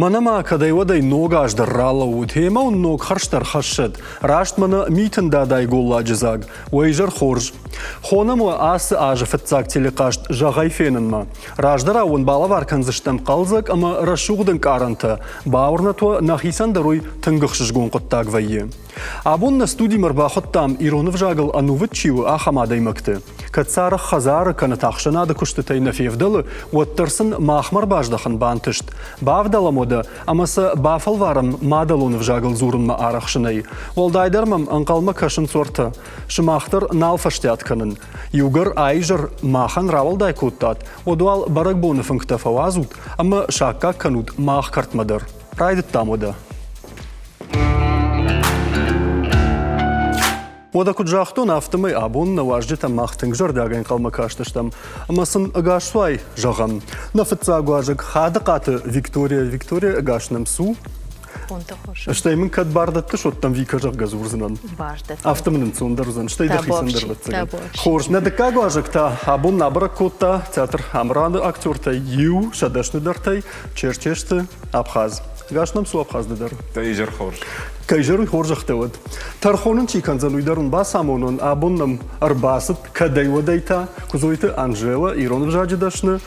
Мӕнӕ ма кӕдӕй-уӕдӕй ног аз дӕр ралӕууыд, гъемӕ уын ног хӕрзтӕ рхӕссӕд. Раст мӕнӕ митын дадай голладжы дзаг. Уӕ изӕр хорз. Хонӕм уӕ ацы азы фыццаг телехъазт Зӕгъӕй фенынмӕ. Раздӕрау уын балӕвар кӕндзыстӕм хъӕлдзӕг ӕмӕ рӕсугъд ӕнкъарӕнтӕ. Бауырнӕт уӕ, нӕхицӕн дӕр уый тынг ӕхсызгон хъуыддаг вӕййы. Абон нӕ студимӕ ӕрбахуыдтам, ирон ӕвзагыл ӕнувыд чи у, ахӕм адӕймӕгты. Кӕд сӕ арӕх хӕдзары кӕнӕ та ӕхсӕнады куыстытӕй нӕ февдӕлы, уӕддӕр сын махмӕ ӕрбаздӕхын бантыст. Бавдӕлӕм уӕдӕ ӕмӕ сӕ бафӕлварӕм мадӕлон ӕвзагыл дзурынмӕ арӕхсынӕй. Уӕлдайдӕр мӕм ӕнхъӕлмӕ кӕсынц уӕртӕ. Сымах дӕр нал фӕстиат кӕнын. Иугӕр аизӕр махӕн рауӕлдай кодтат, уӕд уал бӕрӕгбоны фынгтӕ фӕуадзут ӕмӕ саккаг кӕнут мах кӕртмӕ дӕр. Райдыдтам уӕдӕ. Уӕдӕ куыд загътон, афтӕмӕй абон нӕ уазджытӕм мах тынг зӕрдиаг ӕнхъӕлмӕ кастыстӕм ӕмӕ сын ӕгасцуай зӕгъӕм. Нӕ фыццаг уазӕг Хадыхъаты Виктория. Виктория, ӕгас нӕм цу. Стӕй мын кӕд бар дӕттыс, уӕд дӕм Вика зӕгъгӕ дзурдзынӕн. Бар дӕттын. Афтӕ мын ӕнцондӕр уыдзӕн, стӕй дӕхицӕн дӕр ӕвӕццӕгӕн. Хорз, нӕ дыккаг уазӕг та абон набӕрӕг кодта театр Амыраны актертӕй иу, сӕ дӕсныдӕртӕй Черчесты Абхаз. Гас нӕм цу Абхазды дӕр. Дӕ изӕр хорз. Кӕй зӕр уый хорзӕхтӕ уӕд. Тӕрхон ын чи кӕндзӕн, уый дӕр ын бацамонон. Абон нӕм ӕрбацыд, кӕдӕй-уӕдӕй та, Куыдзойты Анжела, ирон ӕвзаджы дӕсны.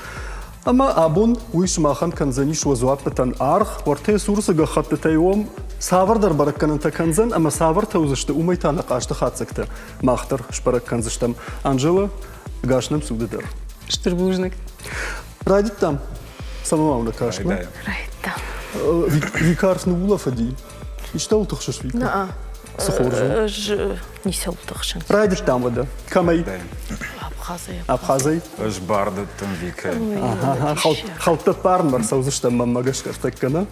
Ӕмӕ абон уый сымахӕн кӕндзӕнис уӕ дзуаппытӕн аргъ, уӕртӕ цур цы гӕххӕттытӕй уом, цавӕрдӕр бӕрӕггӕнӕнтӕ кӕндзӕн ӕмӕ цавӕртӕ уыдзысты, уымӕй та нӕ хъазты хатдзӕгтӕ мах дӕр сбӕрӕг кӕндзыстӕм. Анжела, гас нӕм цуды дӕр. Стыр бузныг. Райдыдтам. Цӕмӕ ма нӕ кастмӕ? Райдыдтам. Вика арф ныуулӕфыди. Истӕуыл тыхсыс, Вика? Наа. Цы хорз у? Ӕз ницӕуыл тыхсын. Райдыдтам уӕдӕ. Кӕмӕй? Абхазӕй. Абхазӕй? Ӕз бар дӕттын Викӕйӕн. Хӕлттӕ бармӕ ӕрцӕудзыстӕм мӕнмӕ гӕсгӕ ӕртӕккӕ, нӕ?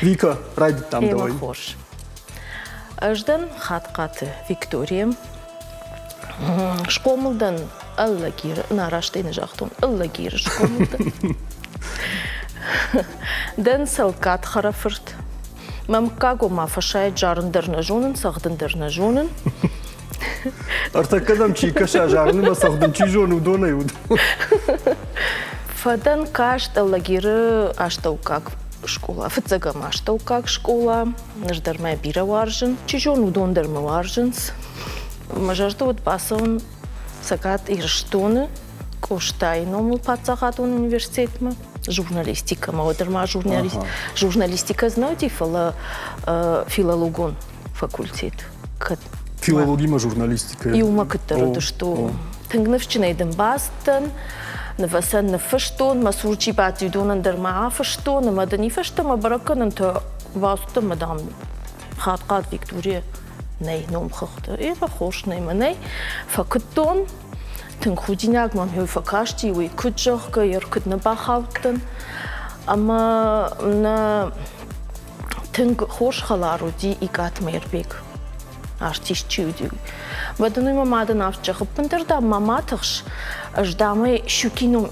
Вика, райдыдтам дӕуӕй. Хорз. Ӕз дӕн Хатхъаты Виктория. Схъомыл дӕн Ӕллагиры, нӕ раст ӕй нӕ загътон, Ӕллагиры схъомыл дӕн. Дӕн Цӕлккат хӕрӕфырт. Мӕ мыггаг ома фӕсайд зарын дӕр нӕ зонын, цӕгъдын дӕр нӕ зонын. Ӕртӕккӕ дӕм чи кӕса, зарын ӕмӕ цӕгъдын чи зоны, уыдонӕй уыд. Фӕдӕн каст Ӕллагиры астӕуккаг скъола, фыццӕгӕм астӕуккаг скъола. Ӕз дӕр мӕ бирӕ уарзын. Чи зоны, уыдон дӕр мӕ уарзынц. Мӕ зӕрды уыд бацӕуын Цӕгат Ирыстоны Къостайы номыл паддзахадон университетмӕ журналистикӕмӕ. Уӕддӕр ма журналистикӕ нӕ уыди, фӕлӕ филологон факультет. Кӕд Филологимӕ журналистикӕ. Иумӕ куыддӕр уыдысты. Тынг ныфсджынӕй дын бацыдтӕн, нывӕцӕн ныффыстон, мӕ цур чи бадти, уыдонӕн дӕр ма афыстон, ӕмӕ дын и фӕстӕмӕ бӕрӕггӕнӕнтӕ бацыдтӕн ӕмӕ, дам, хатт-хатт Виктория нӕй номхыгъды. Ева хорз нӕй мӕ нӕй. Фӕкуыдтон, тынг худинаг мӕм уый фӕкасти, уый куыд зӕгъгӕ, йӕ куыд нӕ бахаудтӕн. Ӕмӕ нӕ тынг хорз хӕлар уыди Икъаты Мӕирбег, артист чи уыди, уый. Уӕд ын уый мӕ мадӕн афтӕ зӕгъы, ӕппындӕр, дам, ма ма тыхс, ӕз, дам, ӕй Щукины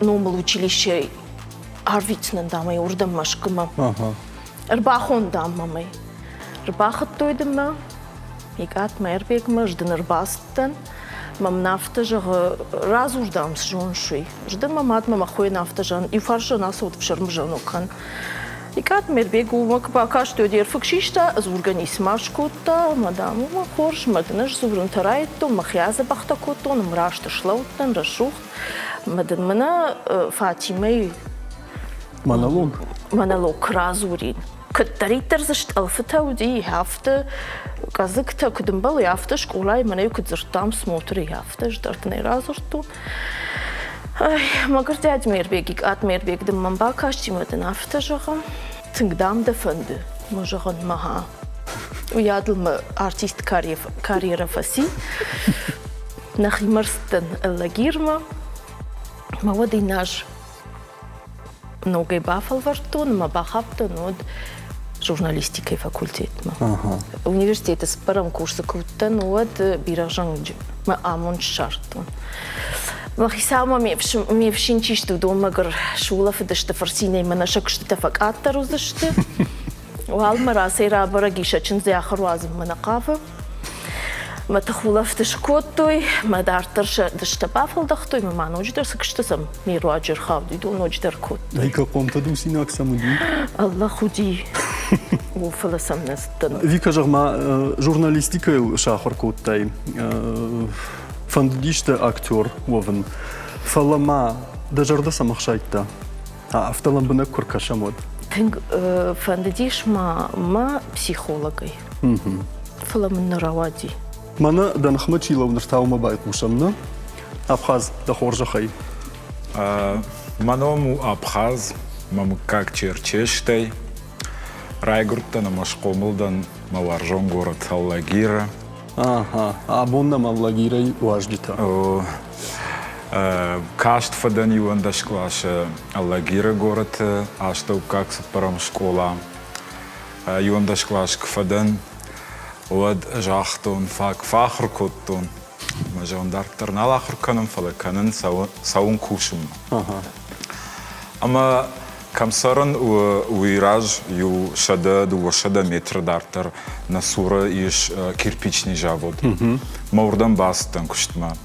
номыл училищейы арвитдзынӕн, дам, ӕй уырдӕм Мӕскуымӕ. Ӕрбахон, дам, мӕм ӕй. Ӕрбахуыдтой дын мӕ, Икъат Мӕирбегмӕ, ӕз дын ӕрбацыдтӕн. Мӕ мын афтӕ зӕгъы, радзур, дам, цы зоныс, уый. Ӕз дын мӕ мад мӕ мӕ хойӕн афтӕ зӕгъын, иу фарсӕн ацӕут, ӕфсӕрмызӕн у кӕн. Икъат Мӕирбег уымӕ куы бакаст, уӕд йе рфыг систа, дзургӕ ницыма скодта, ӕмӕ, дам, уымӕ хорз, мӕ дын ӕз дзурынтӕ райдыдтон, мӕхи адзӕбӕхтӕ кодтон, ӕмраст слӕудтӕн, рӕсугъд. Мӕ дын мӕнӕ Фатимӕйы Монолог? Монолог куы радзурин. Куыддӕриддӕр дзы стъӕлфытӕ уыди, афтӕ къӕдзыгтӕ куыд ӕмбӕлы, афтӕ скъолайы мӕнӕй куыд дзырдтам смотры, афтӕ ӕз дӕр дын ӕй радзырдтон. Ай, мӕгуыр дядь Мейрбег, Икъат Мейрбег дын мӕм бакасти мӕ дын афтӕ зӕгъы, тынг, дам, дӕ фӕнды, мӕ зӕгъын, мӕ Уыйадыл мӕ артист карьерӕ фӕци. Нӕхимӕ рцыдтӕн Ӕллагирмӕ. Мӕ уӕд иннӕ аз ногӕй бафӕлвӕрдтон ӕмӕ бахаудтӕн уӕд журналистикӕйы факультетмӕ. Университеты цыппӕрӕм курсы куы уыдтӕн, уӕд бирӕгъзӕнджы мӕ амонд ссардтон. Мӕ хицаумӕ ме фсин чи сты, уыдон мӕгуыр сулӕфыдысты фырцинӕй, мӕнӕ сӕ куыстытӕ фӕкъаддӕр уыдзысты. Уалынмӕ рацӕй рабӕрӕг и, сӕ чындзӕхы руадзынмӕ нӕ хъавы. Мӕ тыхулӕфт скодтой, мӕ дарддӕр сӕ дыстӕ бафӕлдӕхтой, мӕ ма ноджыдӕр цы куысты сӕм ме руаджы рхауд, уыдон ноджыдӕр кодтой. Вика, хъомтӕ дусинаг сӕм уыди? Ӕллӕх уыди. О, фӕлӕ сӕм нӕ цыдтӕн. Вика, зӕгъ-ма, журналистикӕйыл сахуыр кодтай, фӕндыдис дӕ актер уӕвын, фӕлӕ ма дӕ зӕрдӕ цӕмӕ хсайдта? Афтӕ лӕмбынӕг куы ркӕсӕм, уӕд. Тынг фӕндыдис ма мӕ психологӕй. Фӕлӕ мын нӕ рауади. Мӕнӕ дӕ ныхмӕ чи лӕууы, ныр та уымӕ байхъусӕм, нӕ? Абхаз, дӕ хорзӕхӕй. Мӕ ном у Абхаз, мӕ мыггаг Черчестӕй. Райгуырдтӕн ӕмӕ схъомыл дӕн мӕ уарзон горӕт Алагиры. Ага, абон нӕм Алагирӕй уазджытӕ. Каст фӕдӕн иуӕндӕс къласы Алагиры горӕты астӕуккаг цыппӕрӕм скъола. Иуӕндӕс кълас куы фӕдӕн, уӕд загътон, фаг фӕахуыр кодтон. Мӕ зӕгъын дарддӕр нал ахуыр кӕнын, фӕлӕ кӕнын цӕуын кусынмӕ. Ӕмӕ кӕм цӕрын, уый раз иу 100-200 метры дарддӕр нӕ цуры ис кирпичный завод. Мӕ уырдӕм бацыдтӕн куыстмӕ.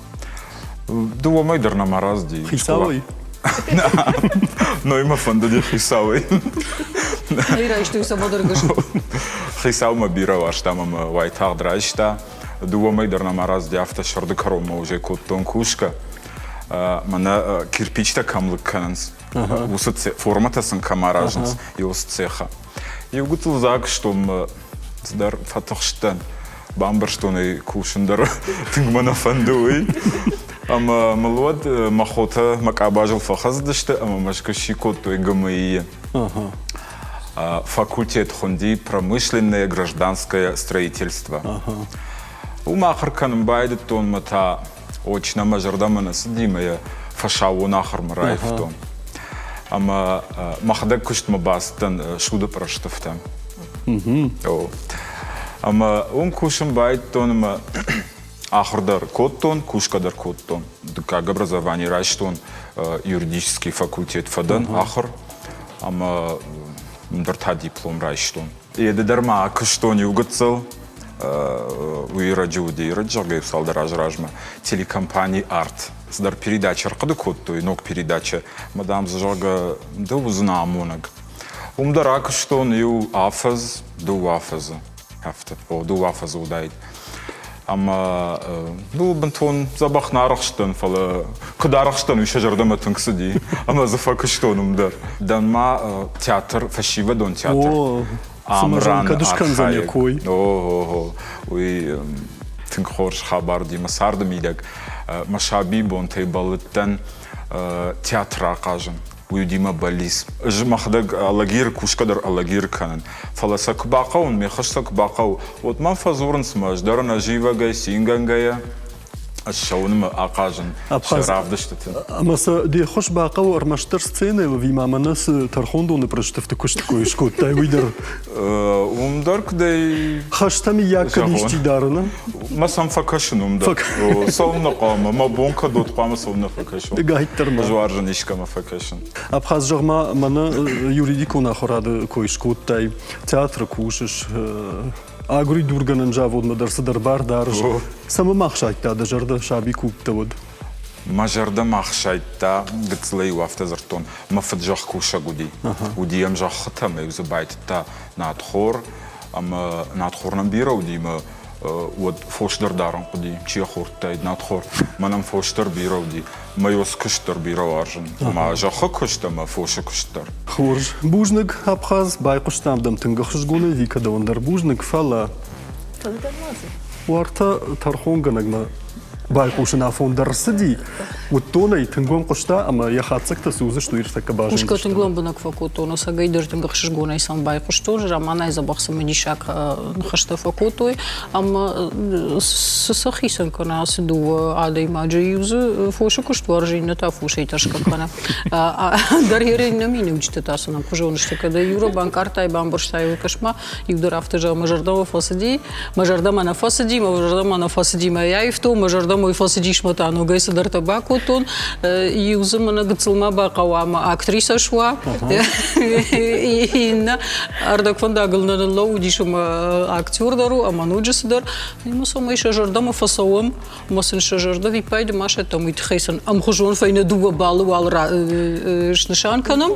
Дыууӕмӕй дӕр нӕма рацыди. Хицауӕй? Ной мӕ фӕндыди хицауӕй. Ӕй райстой цӕмӕдӕр гӕсгӕ. Хицау мӕ бирӕ уарзта ӕмӕ мӕ уайтагъд райста. Дыууӕмӕй дӕр нӕма рацыди, афтӕ сӕрды кӕронмӕ уже кодтон кусгӕ. Мӕнӕ кирпичтӕ кӕм лыг кӕнынц, уыцы формӕтӕ сын кӕм аразынц, уыцы цехы. Иу гыццыл дзаг стон цыдӕр фӕтыхстӕн. Бамбӕрстон ӕй, кусын дӕр тынг мӕ нӕ фӕнды, уый. Ӕмӕ мыл уӕд мӕ хотӕ мӕ къабазыл фӕхӕцыдысты ӕмӕ мӕ скуысси кодтой ГМИ-йы. Факультет хуынди промышленное гражданское строительство. Уым ахуыр кӕнын байдыдтон мӕ та очно мӕ зӕрдӕмӕ нӕ цыди мӕ йӕ фӕсаууон ахуырмӕ раивтон. Ӕмӕ мӕхӕдӕг куыстмӕ бацыдтӕн суды пъырыстыфтӕм. Ӕмӕ уым кусын байдыдтон ӕмӕ ахуыр дӕр кодтон, кусгӕ дӕр кодтон. Дыккаг образовани райстон, юридический факультет фӕдӕн ахуыр ӕмӕ ндӕр та диплом райстон. Еды дӕр ма куыстон иу гыццыл, уый раджы уыди, раджы зӕгъгӕ, цалдӕр азы размӕ, телекомпани «Арт». Цыдӕр передача ӕрхъуыды кодтой, ног передача, ӕмӕ, дам, дзы, зӕгъгӕ, ды уыдзынӕ амонӕг. Уым дӕр акуыстон иу афӕдз, дыууӕ афӕдзы. Афтӕ, о, дыууӕ афӕдзы уыдаид. Ӕмӕ ну, бынтон дзӕбӕх нӕ арӕхстӕн, фӕлӕ куыд арӕхстӕн, уый сӕ зӕрдӕмӕ тынг цыди. Ӕмӕ дзы фӕкуыстон уым дӕр. Дӕн ма театр, фӕсивӕдон театр. О, цымӕ кӕд скӕндзӕн йӕ кой? О, уый тынг хорз хабар уыди мӕ царды мидӕг. Мӕ сабийы бонтӕй бӕллыдтӕн театр ахъазын. Уый уыди мӕ бӕллиц. Ӕз мӕхӕдӕг Алагиры кусгӕ дӕр Алагиры кӕнын. Фӕлӕ сӕ куы бахъӕуын, ме ххуыс сӕ куы бахъӕуы, уӕд мӕм фӕдзурынц мӕ ӕз дӕр ӕнӕзивӕгӕй, цингӕнгӕйӕ ӕз цӕуынмӕ ахъазын сӕ равдыстыты. Ӕмӕ сӕ де ххуыс бахъӕуы ӕрмӕстдӕр сценӕйыл ӕви ма мӕнӕ цы тӕрхондоны пъырыстыфты куыст кой скодтай, уый дӕр? Уым дӕр куыдӕй... Хӕстӕ мыййаг кӕд исчи дары, Мӕ сӕм фӕкӕсын уым дӕр. Цӕуылнӕ хъуамӕ, мӕ бон кӕд уыд, хъуамӕ цӕуылнӕ фӕкӕсон. Дыгӕйттӕр ма. Ӕз уарзын искӕмӕ фӕкӕсын. Абхаз, зӕгъ-ма, мӕнӕ юридикон ахуырады кой скодтай, театры кусыс, агуыридургӕнӕн заводмӕ дӕр цыдӕр бар дарыс. Цӕмӕ ма хсайдта дӕ зӕрдӕ саби кубтӕ уӕд? Мӕ зӕрдӕ ма хсайдта, гыццылӕй-иу афтӕ дзырдтон, мӕ фыд зӕхкусӕг уыди. Уыди йӕм зӕххытӕ ӕмӕ-иу дзы байтыдта надхор, ӕмӕ надхор нӕм бирӕ уыди, ӕмӕ уӕд фос дӕр дарын хъуыди, чи йӕ хордтаид надхор. Мӕнӕн фос дӕр бирӕ уыди, мӕ ос куыст дӕр бирӕ уарзын, ӕмӕ зӕххы куыст ӕмӕ фосы куыст дӕр. Хорз. Бузныг, Абхаз, байхъуыстам дӕм тынг ӕхсызгонӕй, Вика дӕуӕн дӕр бузныг, фӕлӕ Уӕртӕ тӕрхонгӕнӕгмӕ байхъусын афон дӕр рцыди, уыдтон ӕй, тынг уӕм хъуыста ӕмӕ йӕ хатдзӕгтӕ цы уыдзысты, уый ӕртӕккӕ базондзыстӕм. Кусгӕ тынг лӕмбынӕг фӕкодтон, ӕцӕгӕй дӕр тынг ӕхсызгонӕй сӕм байхъуыстон, заманайы дзӕбӕх цымыдисаг ныхӕстӕ фӕкодтой ӕмӕ цы сӕ хицӕн кӕны ацы дыууӕ адӕймаджы, иу дзы фосы куыст уарзы, иннӕ та фосӕй тӕрсгӕ кӕны. Ӕндӕр йӕ иннӕ миниуджытӕ та сын ӕмхуызон сты, кӕд иу банкъардтай, бамбӕрстай, уый кӕс-ма, иу дӕр афтӕ зӕгъы, мӕ зӕрдӕмӕ фӕцыди, мӕ зӕрдӕмӕ нӕ фӕцыди, мӕ зӕрдӕмӕ нӕ фӕцыди, мӕ йӕ аивтон, мӕ зӕрдӕмӕ. зӕрдӕмӕ фӕцыдис мӕ та ногӕй цыдӕртӕ бакодтон. Иу дзы мӕнӕ гыццыл ма бахъӕуа ӕмӕ актрисӕ суа. Иннӕ ӕрдӕгфӕндагыл нӕ ныллӕууыдис ӕмӕ актер дӕр у ӕмӕ ноджы цыдӕр. Ӕмӕ цӕмӕй сӕ зӕрдӕмӕ фӕцӕуӕм, ӕмӕ сын сӕ зӕрдӕ виппайды ма сӕттӕм, уый тыххӕй сын ӕмхуызон фӕйнӕ дыууӕ баллы уал снысан кӕнӕм.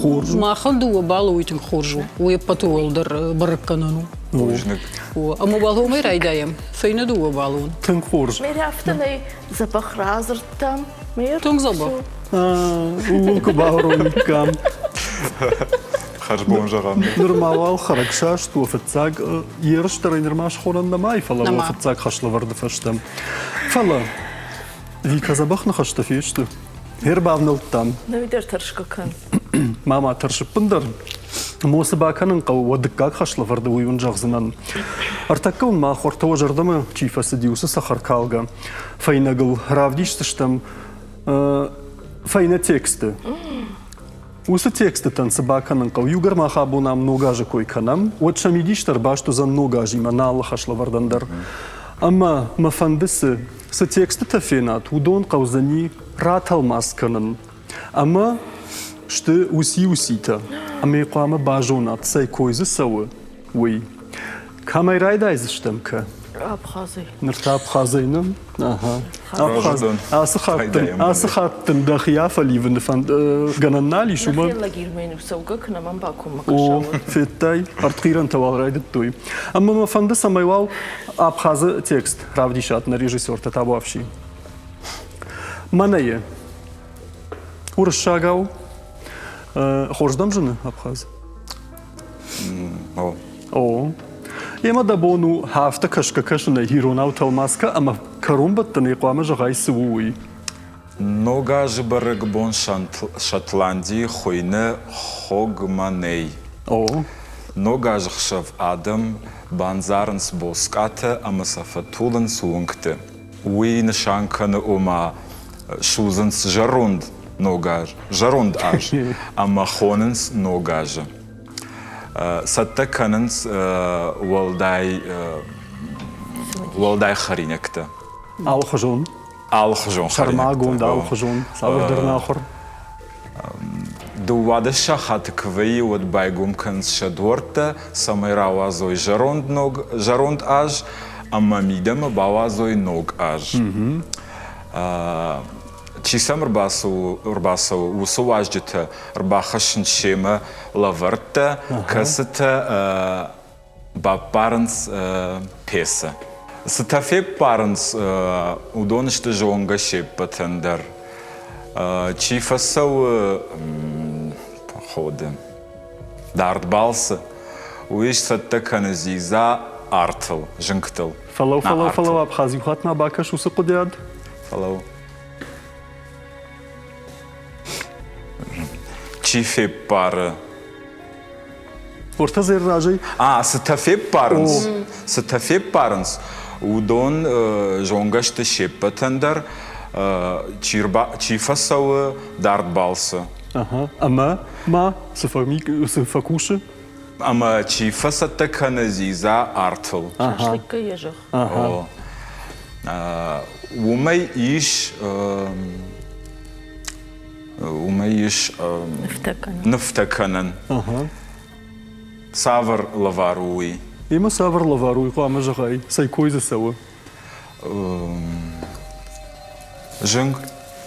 Хорз. Махӕн дыууӕ баллы уый тынг хорз у. Уый ӕппӕты уӕлдӕр бӕрӕггӕнӕн у. Бузныг. Ӕмӕ уал уымӕй райдайӕм. Фӕйнӕ дыууӕ баллы уын. Тынг хорз. Мери афтӕ нӕй дзӕбӕх радзырдтам. Тынг дзӕбӕх. Ууыл куы бауромиккам. Хӕрзбон зӕгъӕм. Нырма уал хӕрӕгсаст у фыццаг ерыс дӕр ӕй нырма схонӕн нӕма и, фӕлӕ уӕ фыццаг хӕслӕвӕрды фӕстӕ. Фӕлӕ Вика дзӕбӕх ныхӕстӕ фесты. Ӕрбавнӕлдтам. Нӕуи дӕр тӕрсгӕ кӕн. Мама, тӕрсыппындӕр. Мосы бакӕнын хъӕуы, уӕ дыккаг хӕслӕвӕрды уый уын зӕгъдзынӕн. Ӕртӕккӕ уын мах уӕртӕ уӕ зӕрдӕмӕ чи фӕцыди, уыцы цӕхӕркалгӕ фӕйнӕгыл равдисдзыстӕм фӕйнӕ тексты. Уыцы текстытӕн цы бакӕнын хъӕуы, иугӕр мах абон ам ног азы кой кӕнӕм, уӕд сӕ мидис дӕр баст уыдзӕн ног азимӕ, нӕ алы хӕслӕвӕрдӕн дӕр. Ӕмӕ мӕ фӕнды цы, цы текстытӕ фенат, уыдон хъӕудзӕни ратӕлмац кӕнын. Ӕмӕ сты уыци-уыцитӕ, ӕмӕ хъуамӕ базонат, цӕй кой дзы цӕуы, уый. Кӕмӕй райдайдзыстӕм, кӕ? Абхазӕй. Ныр та Абхазӕй нӕ? Ага. Абхаз. Ацы хатт дын, ацы хатт дын дӕхи афӕливыны фӕнд гӕнӕн нал ис, уымӕн. Лагермӕ цӕугӕ кӕнӕ мӕм бакоммӕ О, федтай, ӕртхъирӕнтӕ уал райдыдтой. Ӕмӕ мӕ фӕнды, цӕмӕй уал Абхазы текст равдисат нӕ режиссертӕ табуафси. Мӕнӕ уырыссагау хорз дӕм зыны Абхаз? О. О. Емӕ дӕ бон у афтӕ кӕсгӕ-кӕсынӕй иронау тӕлмац кӕ ӕмӕ кӕронбӕттӕнӕй хъуамӕ зӕгъай цы у, уый. Ног азы бӕрӕгбон Шотландийы хуыйны Хогманей. О. Ног азы хсӕв адӕм бандзарынц боцкъатӕ ӕмӕ сӕ фӕтулынц уынгты. Уый нысан кӕны, ома судзынц зӕронд ног аз, зӕронд аз ӕмӕ хонынц ног азы. Цӕттӕ кӕнынц уӕлдай уӕлдай хӕринӕгтӕ. Алыхуызон. Алыхуызон Сӕрмагонд алыхуызон, цавӕрдӕр нахуыр. 12 сахаты куы вӕййы, уӕд байгом кӕнынц сӕ дуӕрттӕ, цӕмӕй рауадзой зӕронд ног зӕронд аз ӕмӕ мидӕмӕ бауадзой ног аз. Чи сӕм ӕрбацӕуы, уыцы уазджытӕ ӕрбахӕссынц семӕ лӕвӕрттӕ, кӕцытӕ баппарынц пецы. Цытӕ феппарынц, уыдон сты зонгӕ се ппӕтӕн дӕр. Чи фӕцӕуы походы, дард балцы, уый сцӕттӕ кӕны дзидза артыл, зынгтыл. Фӕлӕу, фӕлӕу, фӕлӕу, Абхаз, иу хатт ма бакӕс уыцы хъуыдыйад. Фӕлӕу. Чи феппары Ортӕ разӕй. А, цытӕ феппарынц, цытӕ феппарынц, уыдон зонгӕ сты се ппӕтӕн дӕр, чи, чи фӕцӕуы дард балцы. Ага. Ӕмӕ ма цы, цы фӕкусы? Ӕмӕ чи фӕцӕттӕ кӕны дзидза артыл. Шашлыккӕй йӕ зӕгъ. Ага. Уымӕй ис Уымӕй ис нывтӕ кӕнӕн. Цавӕр лӕвар у уый? Ӕмӕ цавӕр лӕвар у, хъуамӕ зӕгъай, цӕй кой дзы цӕуы? Зынг.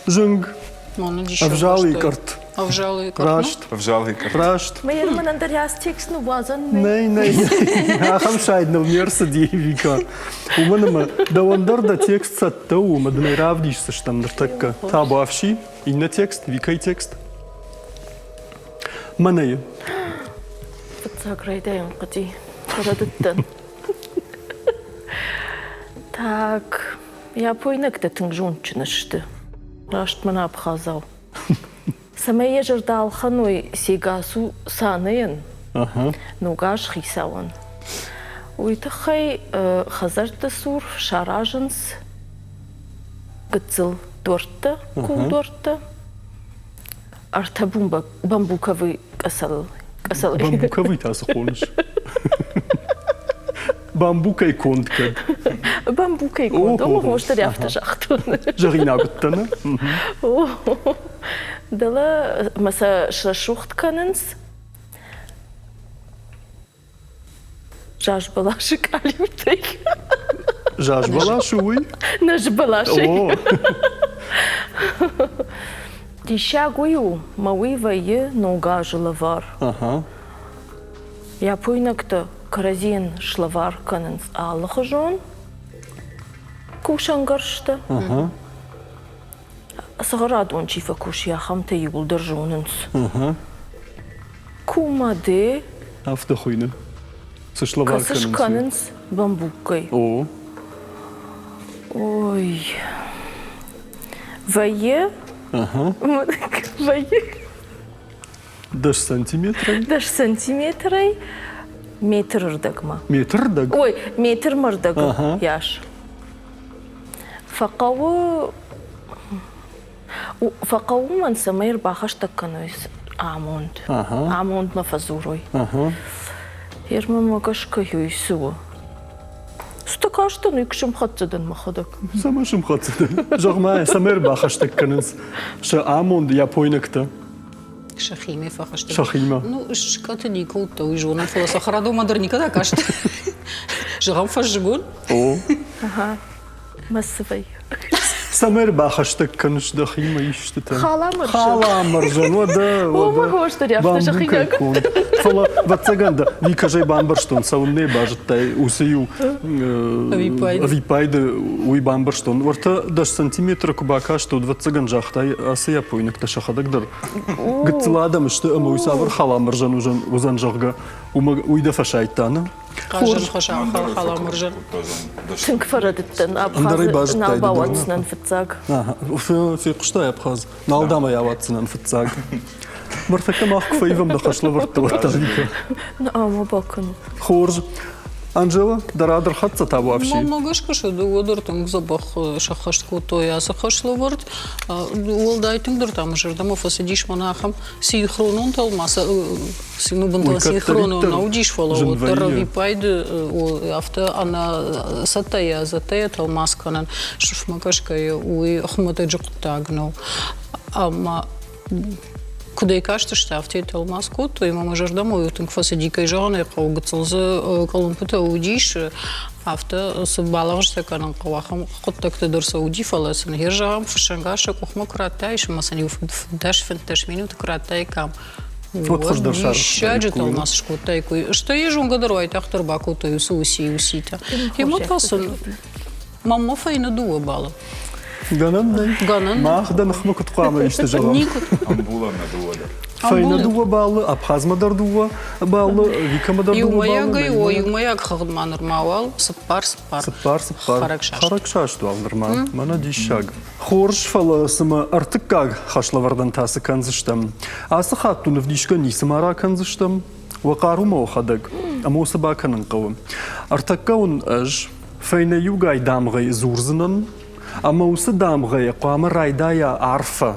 Зынг. Ӕвзалыйы къӕртт. Ӕвзалыйы къӕртт. Раст. Ӕвзалыйы къӕртт. Раст. Мӕ мӕнӕн дӕр ацы текст ныууадзӕн нӕй. Нӕй, нӕй. Ахӕм сайд ныл не рцыди, Вика. Уымӕн ӕмӕ дӕуӕн дӕр дӕ текст цӕттӕ у, ӕмӕ дын ӕй равдисдзыстӕм ныртӕккӕ. Табуафси. Иннӕ текст, Викӕйы текст. Мӕнӕйы. Фыццаг райдайӕн хъуыди. Фӕрӕдыдтӕн. Так, япойнӕгтӕ тынг зондджын сты. Раст мӕн абхазау. Цӕмӕй йӕ зӕрдӕ ӕлхӕной Сегасу Санайӕн, ногаз хицауӕн. Уый тыххӕй хӕдзӕртты цур саразынц гыццыл дуӕрттӕ, кулдуӕрттӕ, ӕртӕ бамбуковый къӕсӕрыл. Бамбуковый та цы хоныс? Бамбукӕй конд кӕд? Бамбук. бамбукӕй конд. Омӕ хорз дӕр афтӕ загътон. Зӕгъинаг уыдтӕн. Дӕлӕ мӕ сӕ срӕсугъд кӕнынц. Зазбӕласы къалиутӕй. Зазбӕлас у уый? Нӕзбӕласӕй. Диссаг уый у, мӕ уый вӕййы Ног азы лӕвар. Япойнӕгтӕ кӕрӕдзийӕн слӕвар кӕнынц алыхуызон кусӕнгӕрзтӕ. Цӕхӕрадон чи фӕкусы, ахӕмтӕ иууылдӕр зонынц. Кумаде. Афтӕ хуыйны. Цы слӕвар кӕнынц? Скӕнынц бамбуккӕй. О. Ой. Вӕййы. Вӕййы. 10 сантиметрӕй? 10 сантиметрӕй метры рдӕгмӕ. Метры рдӕг? Ой, метрмӕ рдӕг йас. Фӕхъӕуы фӕхъӕуы мӕн, цӕмӕй ӕрбахӕстӕг кӕной амонд. Амондмӕ фӕдзурой. Ермӕмӕ гӕсгӕ уый цы у? Цы кастӕн, уый сымхӕццӕ дӕн мӕхӕдӕг. Цӕмӕ сымхӕццӕ дӕн? Зӕгъ-ма, цӕмӕ ӕрбахӕстӕг кӕнынц сӕ амонд япойнӕгтӕ? Сӕхимӕ фӕхӕстӕг. Сӕхимӕ. Ну, скъӕты никуы уыдтӕ, уый зонын, фӕлӕ цӕхӕрадонмӕ дӕр никӕд акаст. Зӕгъӕм, фӕззыгон. О. Ага. Мӕ вӕййы. Цӕмӕ ӕрбахӕстӕг кӕныс дӕхимӕ истытӕ? Халамӕрзӕн. Халамӕрзӕн, уӕдӕ, уӕдӕ. Бамбукӕй конд. Фӕлӕ, ӕвӕццӕгӕн дӕ Викӕзӕй бамбӕрстон, цӕуыннӕ базыдтай уыцы иу ӕвиппайды уый бамбӕрстон. Уӕртӕ 10 сантиметры куы бакаст, уӕд ӕвӕццӕгӕн загътай, ацы япойнӕгтӕ сӕхӕдӕг дӕр гыццыл адӕм сты ӕмӕ уый цавӕр халамӕрзӕн уыдзӕн, зӕгъгӕ, уымӕ уый дӕ фӕсайдта, нӕ? Халамӕрзӕн. Тынг фӕрӕдыдтӕн Абхазы нал бауадздзынӕн фыццаг. Фехъуыстай Абхаз? Нал дам ӕй ауадздзынӕн фыццаг. Ныртӕккӕ мах куы фӕивӕм дӕ хӕслӕвӕрдты уӕддӕр. Ӕмӕ бакӕнут. Хорз. Анжела, дӕ рад ӕрхӕццӕ та вообще? Мӕнмӕ гӕсгӕ сӕ дыууӕ дӕр тынг дзӕбӕх сӕххӕст кодтой ацы хӕслӕвӕрд. Уӕлдай тынгдӕр та мӕ зӕрдӕмӕ фӕцыдис мӕнӕ ахӕм синхронон тӕлмац ну, бынтон синхронон нӕ уыдис, фӕлӕ уӕддӕр ӕвиппайды афтӕ ӕнӕ цӕттӕйӕ, ӕдзӕттӕйӕ тӕлмац кӕнын сыфмӕ гӕсгӕ уый хуымӕтӕджы хъуыддаг нӕу. Ӕмӕ куыд ӕй кастысты, афтӕ тӕлмац кодтой, ӕмӕ мӕ зӕрдӕмӕ уый тынг фӕцыди, кӕй зӕгъын ӕй хъӕуы, гыццыл дзы къуылымпытӕ уыдис, афтӕ цы балӕгъстӕ кӕнын хъӕуы, ахӕм хъуыддӕгтӕ дӕр сӕ уыди, фӕлӕ сын гъер зӕгъӕм, фыссӕнгарз сӕ къухмӕ куы радтаис ӕмӕ сын иу 15 минуты куы радтаиккам, уӕд диссаджы тӕлмац скодтаиккой. Стӕй йӕ зонгӕ дӕр уайтагъддӕр бакодтой уыцы уыци-уыцитӕ. Йемӕ та сын Мамма фӕйнӕ дыууӕ баллы. Гӕнӕн нӕй. Гӕнӕн. Мах дӕ ныхмӕ куыд хъуамӕ исты зӕгъӕм? Никуыд. Ӕмбулӕн нӕ дыууӕ дӕр. Фӕйнӕ дыууӕ баллы, Абхазмӕ дӕр дыууӕ баллы, Викӕмӕ дӕр дыууӕ баллы. Иумӕйагӕй, о, иумӕйаг хыгъдмӕ нырма уал цыппар, цыппар. Цыппар, цыппар. Хӕрӕгсаст. Хӕрӕгсаст уал нырма. Мӕнӕ диссаг. Хорз, фӕлӕ цымӕ ӕртыккаг хӕслӕвӕрдӕн та цы кӕндзыстӕм? Ацы хатт уын ӕвдисгӕ ницыма ракӕндзыстӕм? Уӕ хъару ма уӕхӕдӕг, ӕмӕ уыцы бакӕнын хъӕуы. Ӕртӕккӕ уын ӕз фӕйнӕ иугай дамгъӕй дзурдзынӕн, ӕмӕ уыцы дамгъӕйӕ хъуамӕ райдайа арфӕ.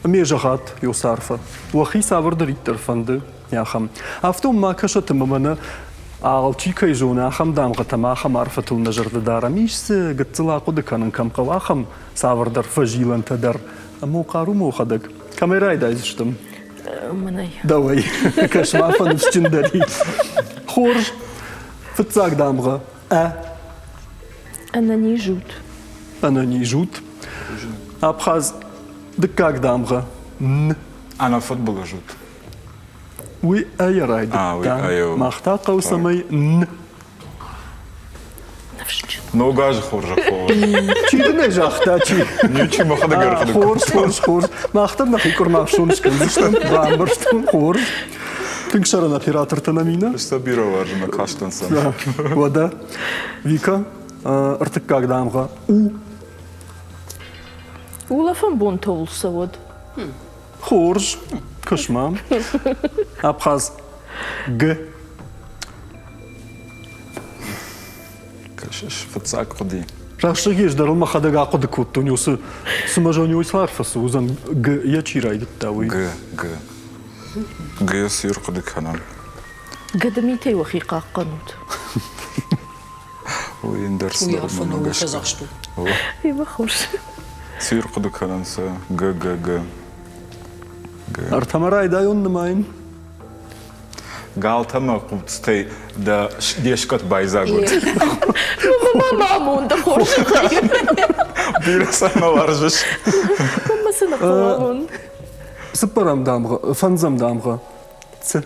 Ме зӕгъат, ёс арфӕ. Уӕхи цавӕрдӕриддӕр фӕнды, ахӕм. Афтӕ уын ма кӕсӕт ӕмӕ мӕнӕ алчи кӕй зоны, ахӕм дамгъӕтӕм, ахӕм арфӕтыл нӕ зӕрдӕ дарӕм. Ис дзы гыццыл ахъуыды кӕнын кӕм хъӕуы, ахӕм цавӕрдӕр фӕзилӕнтӕ дӕр. Ӕмӕ хъару мӕхӕдӕг. Кӕмӕй райдайдзыстӕм? Мӕнӕй. Дӕуӕй. Кӕс-ма фӕныфсджындӕр и. Хорз. Фыццаг дамгъӕ Ӕ. Ӕнӕниз ут. Ӕнӕниз ут. Абхаз. Дыккаг дамгъӕ Н. Ӕнӕфыдбылыз ут. Уый Ӕ-йӕ райдыдта. Мах та хъӕуы, цӕмӕй Н. Ног азы хорзӕх фӕуӕд. Чи дын ӕй загъта, чи? Ничи мӕхӕдӕг ӕрхъуыды Хорз, хорз, хорз. Мах дӕр нӕхи къуырма ӕфсон скӕндзыстӕм, бамбӕрстон, хорз. Тынг сӕрӕн оператортӕ нӕм ина. Сӕ бирӕ уарзын, мӕ кастӕн сӕм. Уӕдӕ, Вика, ӕртыккаг дамгъӕ У. Улӕфӕн бонтӕ уыл цӕуӕд. Хорз, кӕс-ма. Абхаз Г. Кӕсыс, фыццаг хъуыди. Рӕстӕг ес дӕр мӕхӕдӕг ахъуыды кодтон, уыцы цымӕ зони цы арфӕ цы уыдзӕн Г йӕ чи райдыдта, уый. Г, Г. Г цы ӕрхъуыды кӕнӕм? Гӕдымитӕй уӕхи хъахъхъӕнут. Ой, ӕндӕр цыдӕр мӕнмӕ гӕсгӕ. Имӕ хорз. Цы ӕрхъуыды кӕнынц Г, Г, Г. Ӕртӕмӕ райдайон нымайын. Галтӕ мӕ хъуцтӕй дӕ де скъӕт байдзаг уыд. Мӕ амонды хорз. Бирӕ сӕ нӕ уарзыс. Мӕ цы нӕ хъуамон. Цыппӕрӕм дамгъӕ, фӕндзӕм дамгъӕ. Ц.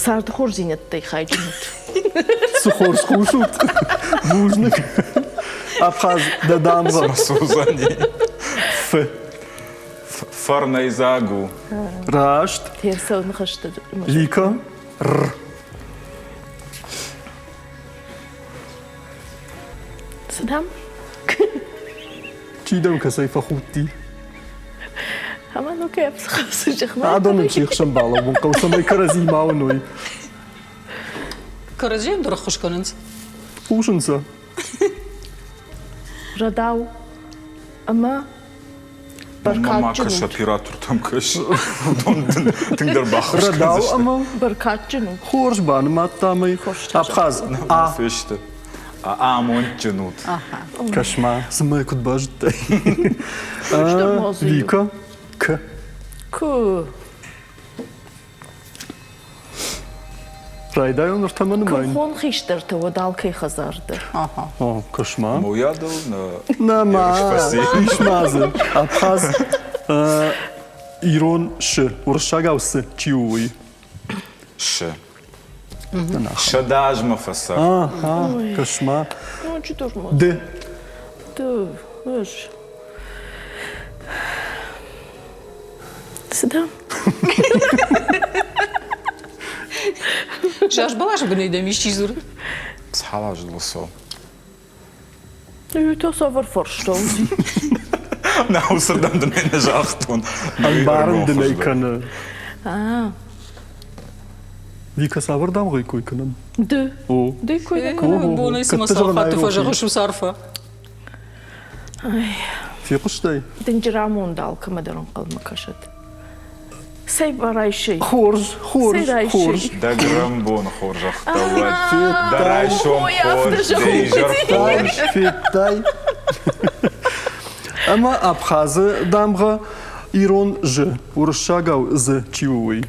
Царды хорздзинӕдтӕй хайджын ут. Цы хорз хъусут! Бузныг. Абхаз, дӕ дамгъӕ. Сузани. Ф. Фӕрнӕйдзаг у. Раст. Терсел ныхӕсты. Лика. Р. Цы дам? Чи дӕм кӕцӕй фӕхудти? Ӕмӕ ну кӕй Адӕмӕн се хсӕн балӕууын хъӕуы, цӕмӕй кӕрӕдзи ма уыной. Кӕрӕдзийӕн дӕр ӕххуыс кӕнынц. Хъусын сӕ. Рӕдау ӕмӕ Ма кӕс оператортӕм кӕс. Уыдон тынгдӕр баххуыс Рӕдау ӕмӕ бӕркадджын у. Хорз банымадтам ӕй. Абхаз. А. Фесты. Амондджын ут. Кӕс-ма, цымӕ куыд базыдтай? Вика. К. К. Райдайон ныртӕмӕ нымайын. Кухон хистӕртӕ уӕд алкӕй хӕдзар дӕр. О, кӕс-ма. Мойадыл нӕ Нӕма, ис ма дзы. Абхаз ирон шы, уырыссагау цы чи у уый? Шы. 100 азмӕ фӕцӕр. Ага, кӕс-ма. Ды. Ды, ӕз. Цы дам? Заз бӕласы бынӕй дӕм исчи дзуры? Цал азы лысо? Ну, то цавӕр фарста уыди? Нӕ, уыцырдӕм дын ӕй нӕ загътон. Ӕмбарын дын ӕй кӕны. Вика, цавӕр дамгъӕй кой кӕнӕм? Ды. О. Ды кой кӕнӕм. Бонӕй цыма цал хатты фӕзӕгъыс уыцы арфӕ. Фехъуыстай? Дынджыр амонд алкӕмӕ дӕр ӕнхъӕлмӕ кӕсӕд. Цӕй барайсай. Хорз, хорз, хорз. Дӕ грӕмбоны хорзӕхтӕ уӕд. Дӕ райсом хорз, дӕ изӕр хорз. Федтай? Ӕмӕ Абхазы дамгъӕ ирон «ж», уырыссагау «з» чи у, уый?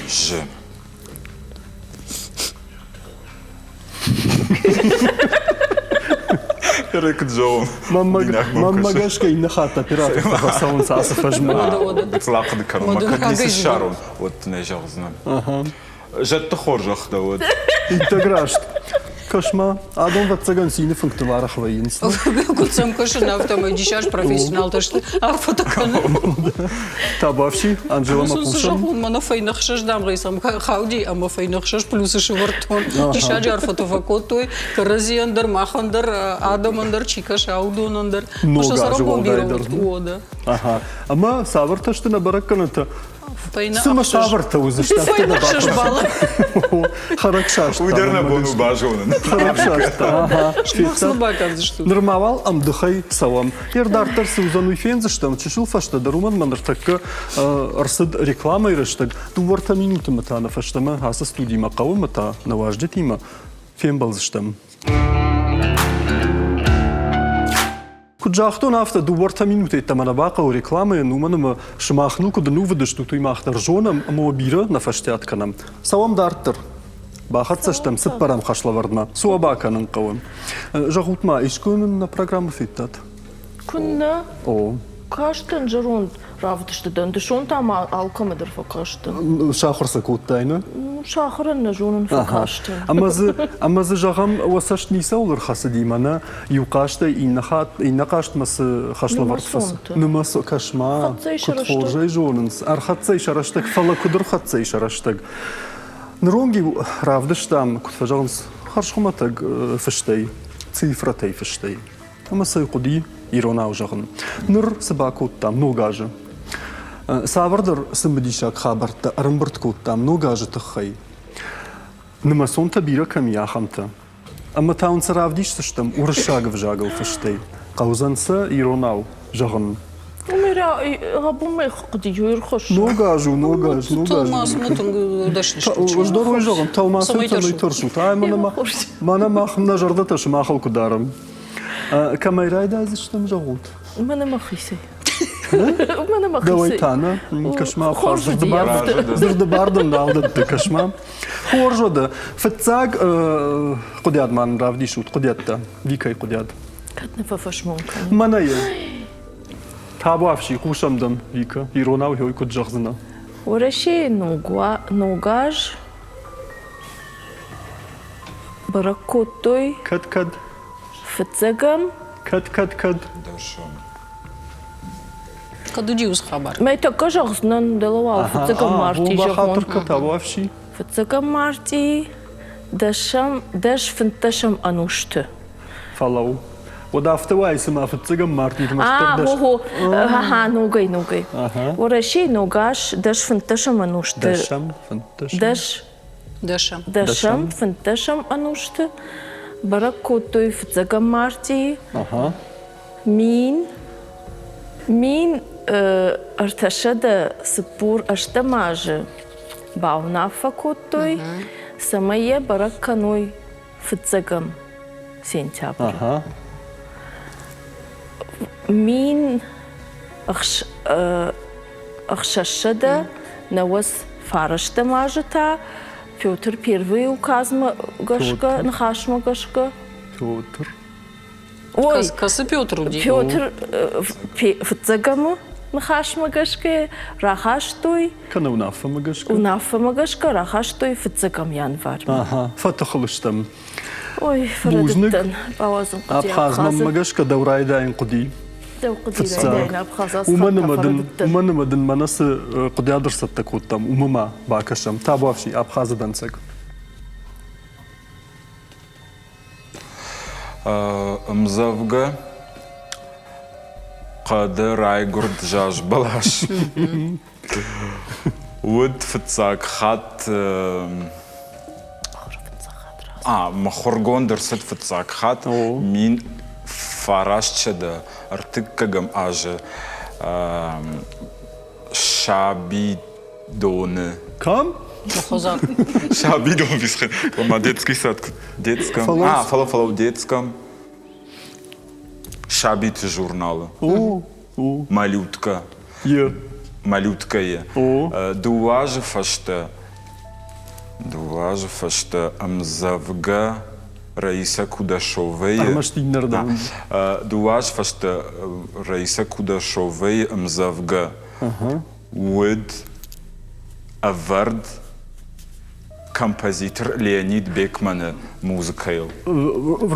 Ж. Куыд зӕгъон? Мӕнмӕ гӕсгӕ иннӕ хатт оператортӕ фӕцӕуынц ацы фӕзмӕ. Гыццыл ахъуыды кӕнон, мӕ кӕд ницы ссарон, уӕд дын ӕй зӕгъдзынӕн. Зӕдты хорзӕх дӕ уӕд. Иттӕг раст. Кӕс-ма, адон ӕвӕццӕгӕн цины фынгтыл арӕх вӕййынц. Куыд сӕм кӕсын, афтӕмӕй диссаджы профессионалтӕ сты. Арфӕтӕ кӕнын. Табафси, Анжела ма хъусӕм. Зӕгъон, мӕнӕ фӕйнӕ хсӕз дамгъӕй сӕм хауди ӕмӕ фӕйнӕ хсӕз плюсы сывӕрдтон. Диссаджы арфӕтӕ фӕкодтой кӕрӕдзийӕн дӕр, махӕн дӕр, адӕмӕн дӕр, чи кӕса, уыдонӕн дӕр. Ног азы уӕлдай дӕр. Ага. Ӕмӕ цавӕртӕ сты нӕ бӕрӕггӕнӕнтӕ? Цымӕ цавӕртӕ уыдзысты? Фӕйнӕ хсӕз баллы. Хӕрӕгсаст. Уый дӕр нӕ бон у базонын. Хӕрӕгсаст. Ага. Нырма уал ӕмдыхӕй цӕуӕм. Йе дарддӕр цы уыдзӕн, уый фендзыстӕм. Чысыл фӕстӕдӕр уымӕн мӕ ныртӕккӕ ӕрцыд рекламӕйы рӕстӕг. Дыууӕртӕ минуты мӕ та нӕ фӕстӕмӕ ацы студимӕ хъӕуы мӕ та нӕ уазджытимӕ фембӕлдзыстӕм. Куыд загътон, афтӕ дыууӕртӕ минуты йеддӕмӕ нӕ бахъӕуы рекламӕйӕн, уымӕн ӕмӕ сымах ну куыд ӕнувыд стут, уый мах дӕр зонӕм ӕмӕ уӕ бирӕ нӕ фӕстиат кӕнӕм. Цӕуӕм дарддӕр. Бахӕццӕ стӕм цыппӕрӕм хӕслӕвӕрдмӕ. Цы уӕ бакӕнын хъӕуы? Зӕгъут-ма, искуы нын нӕ программӕ федтат? Куыннӕ? О. Кастӕн зӕронд равдысты дӕн. Дысон та ма алкӕмӕ дӕр фӕкастӕн. Сахуыр сӕ кодтай, нӕ? Сахуырӕн нӕ зонын фӕкастӕн. Ӕмӕ дзы, ӕмӕ дзы зӕгъӕм, уӕ цӕст ницӕуыл ӕрхӕцыди мӕнӕ иу хъазтӕй иннӕ хатт, иннӕ хъазтмӕ цы хӕслӕвӕрд фӕци. Нымӕц, кӕс-ма, куыд хорз ӕй зонынц. Ӕрхӕццӕ и сӕ рӕстӕг, фӕлӕ куыд ӕрхӕццӕ и сӕ рӕстӕг? Ныронг-иу равдыстам, куыд фӕзӕгъынц, хӕрзхуымӕтӕг фыстӕй, цифрӕтӕй фыстӕй. Ӕмӕ сӕ хъуыди иронау зӕгъын. Ныр цы бакодтам ног азы? Цавӕрдӕр цымыдисаг хабӕрттӕ ӕрӕмбырд кодтам ног азы тыххӕй. Нымӕцонтӕ бирӕ кӕм и, ахӕмтӕ. Ӕмӕ та уын сӕ равдисдзыстӕм уырыссаг ӕвзагыл фыстӕй. Хъӕудзӕн сӕ иронау зӕгъын. Ног аз у, ног аз, ног аз. Тълмацмӕ тынг дӕсны Ӕз дӕр уый зӕгъын, тӕлмацӕй цӕмӕй тӕрсут. Ай мӕнӕ мах нӕ зӕрдӕтӕ сымахыл куы дарӕм. Кӕмӕй райдайдзыстӕм, зӕгъут? Мӕнӕ мӕхицӕй. Мӕнӕ мӕхицӕй. Дӕуӕй та нӕ? Кӕс-ма, дзырды бар дын нал дӕтты, кӕс-ма. Хорз уӕдӕ. Фыццаг хъуыдиад ма нын равдисут, хъуыдиӕдтӕ, Викӕйы хъуыдиад. Кӕд нӕ фӕфӕсмон кӕнын. Мӕнӕ йӕ. Табуафси, хъусӕм дӕм, Вика, иронау хёй куыд зӕгъдзынӕ? Уӕрӕсейы ног аз бӕрӕг кодтой. Кӕд, кӕд? Фыццӕгӕм. Кӕд, кӕд, кӕд? Кӕд уыди уыцы хабар? Мӕ тӕккӕ зӕгъдзынӕн, дӕлӕ уал фыццӕгӕм мартъи зӕгъон. Табуафси. Фыццӕгӕм мартъи дӕсӕм, дӕс фынддӕсӕм ӕнусты. Фӕлӕуу. Уӕд афтӕ уайы, цыма фыццӕгӕм мартъи ӕрмӕстдӕр дӕс... Охо, ха ногӕй, ногӕй. Уӕрӕсейы ног аз дӕс фынддӕсӕм ӕнусты... Дӕсӕм, фынддӕсӕм? Дӕс. Дӕсӕм. Дӕсӕм, фынддӕсӕм ӕнусты бӕрӕг кодтой фыццӕгӕм мартъийы. 1348 азы бауынаффӕ кодтой, цӕмӕй йӕ бӕрӕг кӕной фыццӕгӕм сентябры. 1609 азы та Петр Первый указмӕ гӕсгӕ, ныхасмӕ гӕсгӕ. Петр. Ой, Кӕцы Петр уыди? Петр фыццӕгӕмы ныхасмӕ гӕсгӕ рахастой. Кӕнӕ уынаффӕмӕ гӕсгӕ? Уынаффӕмӕ гӕсгӕ рахастой фыццӕгӕм январмӕ. Ага, фӕтыхыл стӕм. Ой, фӕрӕдыдтӕн. Бауадзын хъуыди Абхазмӕ гӕсгӕ дӕу райдайын хъуыди. Дӕу хъуыди райдайын Абхаз. Уымӕн ӕмӕ дын, уымӕн ӕмӕ дын мӕнӕ цы хъуыдиад ӕрцӕттӕ кодтам, уымӕ ма бакӕсӕм. Табуафси, Абхазы дӕнцӕг. Ӕмдзӕвгӕ Хъӕды райгуырд заз бӕлас уыд фыццаг хатт мыхуыргонд ӕрцыд фыццаг хатт 1931 азы саби доны. Кӕм? Хозар. Сабидон висхен. Ома детский сад. Детском. А, фӕлӕ фӕлӕ детском. Сабиты журналы. О, о. Малютка. Е. Малюткайы. О. Дыууӕ азы фӕстӕ дыууӕ азы фӕстӕ ӕмдзӕвгӕ Раиса Кудашовайы Ӕрмӕст иннӕрдӕм. Дыууӕ азы фӕстӕ Раиса Кудашовайы ӕмдзӕвгӕ уыд ӕвӕрд композитор Леонид Бекманы музыкӕйыл.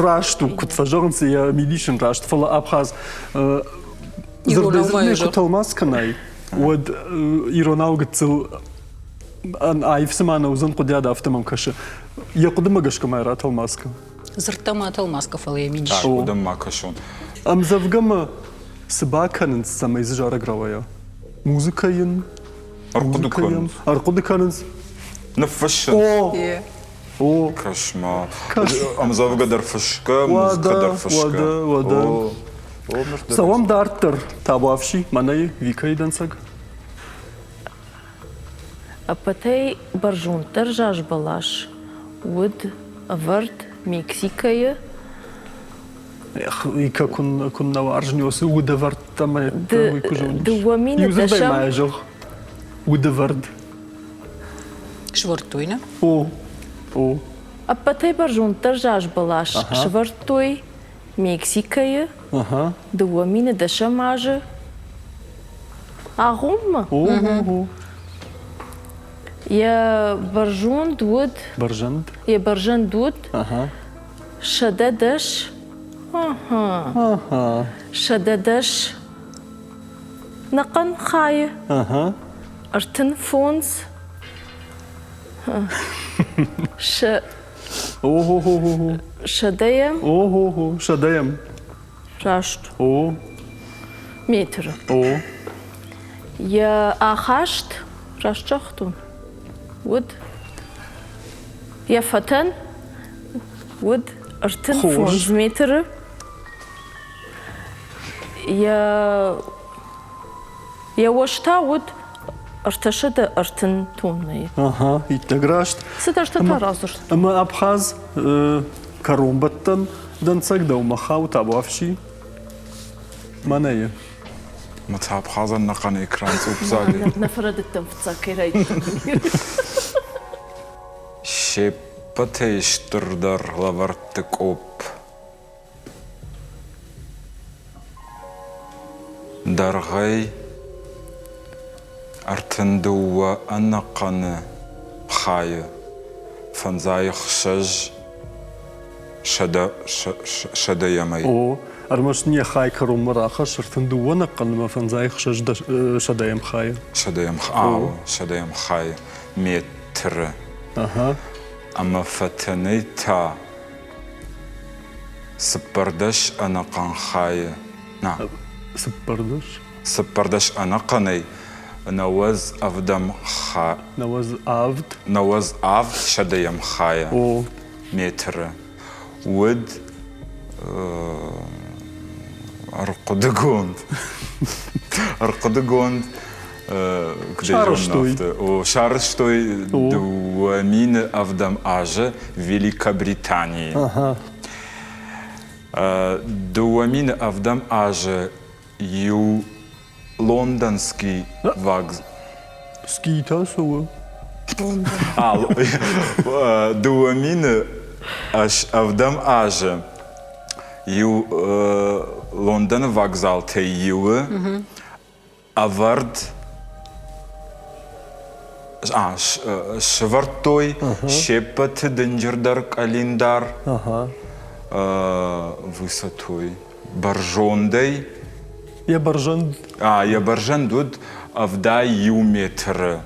Раст у, куыд фӕзӕгъынц, йӕ мидис ын раст, фӕлӕ Абхаз дзырдӕй куы тӕлмац кӕнай, уӕд иронау гыццыл аив цыма нӕ уыдзӕн хъуыдиад, афтӕ мӕм кӕсы. Йӕ хъуыдымӕ гӕсгӕ ма ратӕлмац кӕн. Дзырдтӕ ма тӕлмац кӕ, фӕлӕ йӕ мидис. Хъуыдымӕ ма кӕсон. Ӕмдзӕвгӕмӕ цы бакӕнынц, цӕмӕй дзы зарӕг рауайа? Музыкӕ йын ӕрхъуыды кӕнынц. Ӕрхъуыды кӕнынц. Ныффыссынц. О! О! Кӕс-ма. Ӕмдзӕвгӕ дӕр фысгӕ, музыкӕ дӕр фысгӕ. Уӕдӕ, уӕдӕ. Цӕуӕм дарддӕр. Табуафси, мӕнӕй Викӕйы дӕнцӕг. Ӕппӕтӕй бӕрзонддӕр зазбӕлас уыд ӕвӕрд Мексикӕйы. Эх, Вика куыннӕ уарзын уыцы удӕвӕрдтӕ мӕ уый куы зонис. 2010 Иудзырдӕй ма зӕгъ, удӕвӕрд. Сывӕрдтой, нӕ? О, о. Ӕппӕтӕй бӕрзонддӕр зазбӕлас сывӕрдтой Мексикӕйы 2010 азы агъоммӕ. Йӕ бӕрзонд уыд. Бӕрзӕнд? Йӕ бӕрзӕнд уыд 110. 110 нӕхъӕн хайы. 35. О-хо-хо-хо. Сӕдӕйӕм. О-хо-хо, сӕдӕйӕм. Раст. О. Метры. О. Йӕ ахаст, раст загътон, уыд йӕ фӕтӕн уыд 35 метры. Йӕ Йӕ уӕз та уыд 330 тоннӕйы. Ага, иттӕг раст. Цыдӕртӕ та радзырдта. Ӕмӕ Абхаз кӕронбӕттӕн дӕнцӕг дӕумӕ хауы табуафси? Мӕнӕйы. Мӕ та Абхазӕн нӕхъӕн экран цъупдзаг. Нӕ фӕрӕдыдтӕн фыццаг кӕй райдыдтон. Се ппӕтӕй стырдӕр лӕвӕртты къопп. Дӕргъӕй 32 ӕнӕхъӕны хайы 56 сӕдӕйӕмӕй. О, ӕрмӕст не хай кӕронмӕ рахӕсс 32 ӕнӕхъӕнмӕ 56 сӕдӕйӕм хайы. Сӕдӕйӕм, сӕдӕйӕм хайы метры. Ӕмӕ фӕтӕнӕй та 14 ӕнӕхъӕн хайы. На. 14? 14 ӕнӕхъӕнӕй 97 ха. 97? 97 сӕдӕйӕм хайы. О. Метры. Уыд ӕрхъуыдыгонд. Ӕрхъуыдыгонд Сарӕзтой. Сарӕзтой 2007 азы Великобританийы. 2007 азы иу лондонский вокзал. Скитӕ цы у? 2007 азы иу Лондоны вокзалтӕй иуы ӕвӕрд сӕвӕрдтой се ппӕты дынджырдӕр къӕлиндар высотой бӕрзондӕй. Йӕ бӕрзӕнд? Йӕ бӕрзӕнд уыд 71 метры,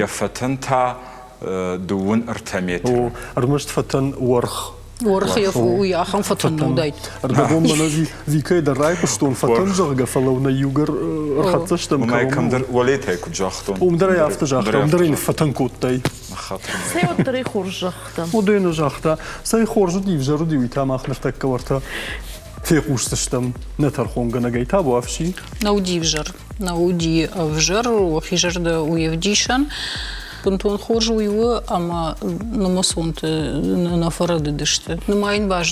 йӕ фӕтӕн та 23 метры. О, ӕрмӕст фӕтӕн уӕрх. Уӕрх йӕ уый ахӕм фӕтӕн уыдаид. Ӕрдӕбон мӕнӕ Викӕйы дӕр райхъуыстон фӕтӕн, зӕгъгӕ, фӕлӕ нӕ иугӕр ӕрхӕццӕ стӕм. Уымӕй кӕмдӕр уӕлетӕй куыд загътон. Уым дӕр ӕй афтӕ загъта, уым дӕр ӕй ныффӕтӕн кодтай. Цӕй уӕддӕр ӕй хорз загъта. Уыдон загъта, цӕй хорз уыди, ӕвзӕр уыди, уый та мах ныртӕккӕ уӕртӕ фехъусдзыстӕм нӕ тӕрхонгӕнӕгӕй табуафси. Нӕ уыди ӕвзӕр. Нӕ уыди ӕвзӕр, уӕхи зӕрдӕ уе вдисӕн. Бынтон хорз уый у, ӕмӕ нымӕцонты нӕ фӕрӕдыдысты. Нымайын баз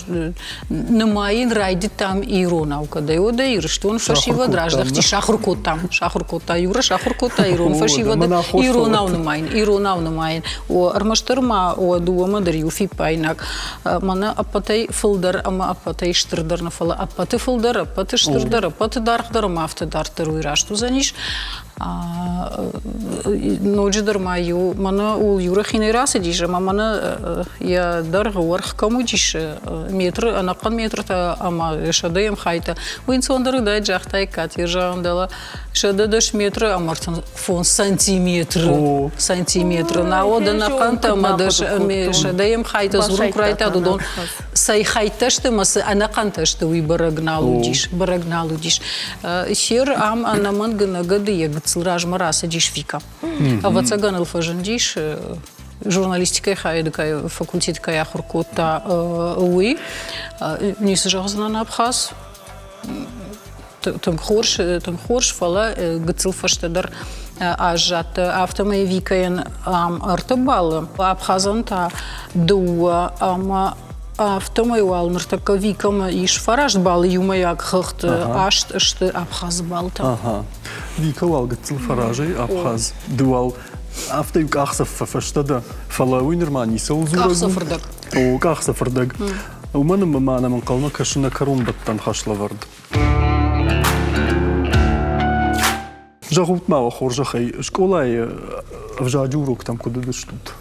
нымайын райдыдтам иронау, кӕдӕй уӕдӕй Ирыстоны фӕсивӕд раздӕхти, сахуыр кодтам, сахуыр кодта Юра, сахуыр кодта ирон фӕсивӕды иронау нымайын, иронау нымайын. О, ӕрмӕстдӕр ма уӕ дыууӕмӕ дӕр иу фиппаинаг. Мӕнӕ ӕппӕтӕй фылдӕр ӕмӕ ӕппӕтӕй стырдӕр нӕ, фӕлӕ ӕппӕты фылдӕр, ӕппӕты стырдӕр, ӕппӕты даргъдӕр ӕмӕ афтӕ дарддӕр уый раст уыдзӕнис. Ноджыдӕр ма иу мӕнӕ ул Юра хинӕй рацыдис ӕмӕ мӕнӕ йӕ дӕргъы уӕрх кӕм уыдис метры, ӕнӕхъӕн метртӕ ӕмӕ сӕдӕйӕм хайтӕ, уый ӕнцондӕр уыдаид загътаиккат, йе зӕгъӕм, дӕлӕ 110 метры ӕмӕ 35 сантиметры сантиметры науӕд ӕнӕхъӕнтӕ ӕмӕ сӕдӕйӕм хайтӕ дзурын куы райдыдтат, уыдон цӕй хӕйттӕ сты ӕмӕ цы ӕнӕхъӕнтӕ сты, уый бӕрӕг нал уыдис, бӕрӕг нал уыдис. Сер ам ӕнӕмӕнг нӕгӕды йӕ гыццыл размӕ рацыдис Вика. Ӕвӕццӕгӕн ыл фӕзындис журналистикӕйы хайады кӕй факультеты кӕй ахуыр кодта, уый. Ницы зӕгъдзынӕн Абхаз. Тынг хорз, тынг хорз, фӕлӕ гыццыл фӕстӕдӕр аззадт. Афтӕмӕй Викӕйӕн ам ӕртӕ баллы, Абхазӕн та дыууӕ ӕмӕ афтӕмӕй уал ныртӕккӕ Викӕмӕ ис фараст баллы иумӕйаг хыгъд, аст сты Абхазы баллтӕ. Ага. Вика уал гыццыл фӕразӕй Абхаз. Ды уал афтӕ иу къахдзӕф фӕфӕстӕ дӕ, фӕлӕ уый нырма ницӕуыл дзурӕг у. Къахдзӕфырдӕг. О, къахдзӕфырдӕг. Уымӕн ӕмӕ ма нӕм ӕнхъӕлмӕ кӕсы нӕ кӕронбӕттӕн хӕслӕвӕрд. Зӕгъут-ма уӕ хорзӕхӕй, скъолайы ӕвзаджы уроктӕм куыд уыдыстут?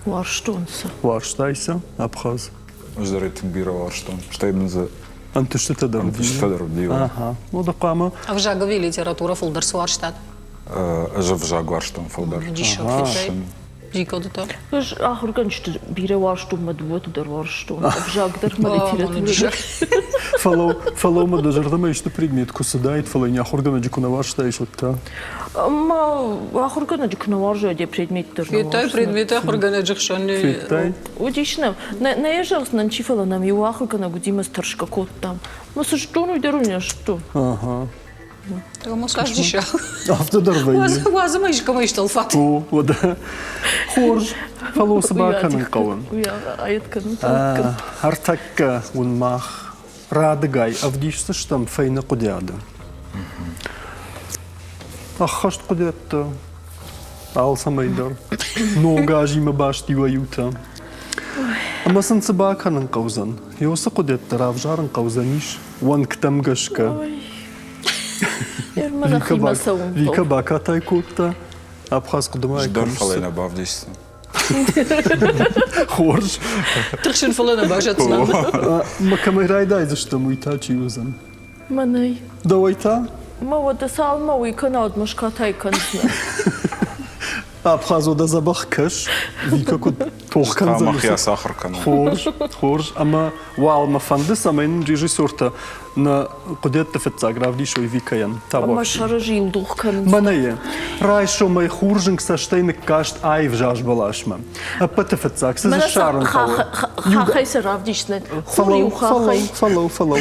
Уарзтон сӕ. Уарзтай сӕ, Абхаз? Ӕз дӕр тынг бирӕ уарзтон. Стӕй мын дзы ӕнтыстытӕ дӕр уыди. Ӕнтыстытӕ дӕр уыди. Ага. Ну, да хъуамӕ. Ӕвзаг ӕви литературӕ фылдӕр цы уарзтат? Ӕз ӕвзаг уарзтон фылдӕр. Диссаг федтай. Зикоды та? Ӕз ахуыргӕнджыты бирӕ уарзтон, мӕ дыууӕты дӕр уарзтон. Ӕвзаг дӕр мӕ литературӕ дӕр. Фӕлӕ, фӕлӕ дӕ зӕрдӕмӕ исты предмет куы цыдаид, фӕлӕ йын ахуыргӕнӕджы куы нӕ уарзтаис, уӕд та? Ма ахуыргӕнӕджы куы нӕ уарзай, дӕ предмет дӕр нӕ Федтай предмет ахуыргӕнӕджы хсӕн? Федтай? Уыдис нӕм. Нӕ йӕ зӕгъдзынӕн чи, фӕлӕ нӕм иу ахуыргӕнӕг уыди, мӕ тӕрсгӕ кодтам. Мӕ цы зыдтон, уый дӕр уый нӕ зыдтон. Ага. Ӕмӕ цас диссаг. Афтӕ дӕр вӕййы. Уадз ӕмӕ искӕмӕ истӕлфат. О, уӕдӕ. Хорз, фӕлӕ цы бакӕнын хъӕуы? Ӕртӕккӕ уын мах радыгай ӕвдисдзыстӕм фӕйнӕ хъуыдиады. Ӕххӕст хъуыдиӕдтӕ алцӕмӕй дӕр. Ног азимӕ баст иуӕй-иутӕ. Ӕмӕ сын цы бакӕнын хъӕудзӕн? Уыцы хъуыдиӕдтӕ равзарын хъӕудзӕнис уӕнгтӕм гӕсгӕ. Вика бакатай кодта, Абхаз хъуыдымӕ Дӕр фӕлӕ нӕ бавдисдзӕн. Хорз. Тыхсын фӕлӕ нӕ базӕддзынӕн. Мӕ кӕмӕй райдайдзыстӕм, уый та чи уыдзӕн? Мӕнӕй. Дӕуӕй та? Мӕ уӕдӕ цалынмӕ уый кӕна, уӕдмӕ скатай кӕндзынӕн. Абхаз уӕдӕ дзӕбӕх кӕс, Вика куыд тох кӕндзӕн. Мӕхи ацахуыр кӕнон. Хорз, хорз. Ӕмӕ уал мӕ фӕнды, цӕмӕй нын режиссертӕ нӕ хъуыдиӕтты фыццаг равдисой Викӕйӕн. Ӕмӕ сӕры зилдух кӕнынц. Мӕнӕ йӕ. Райсомӕй хурзынг цӕстӕй ныккаст аив заз бӕласмӕ. Ӕппӕты фыццаг цы дзы ссарын хъӕуы? Хахӕй сӕ равдисдзынӕн. Хур-иу хахӕй. Фӕлӕу, фӕлӕу,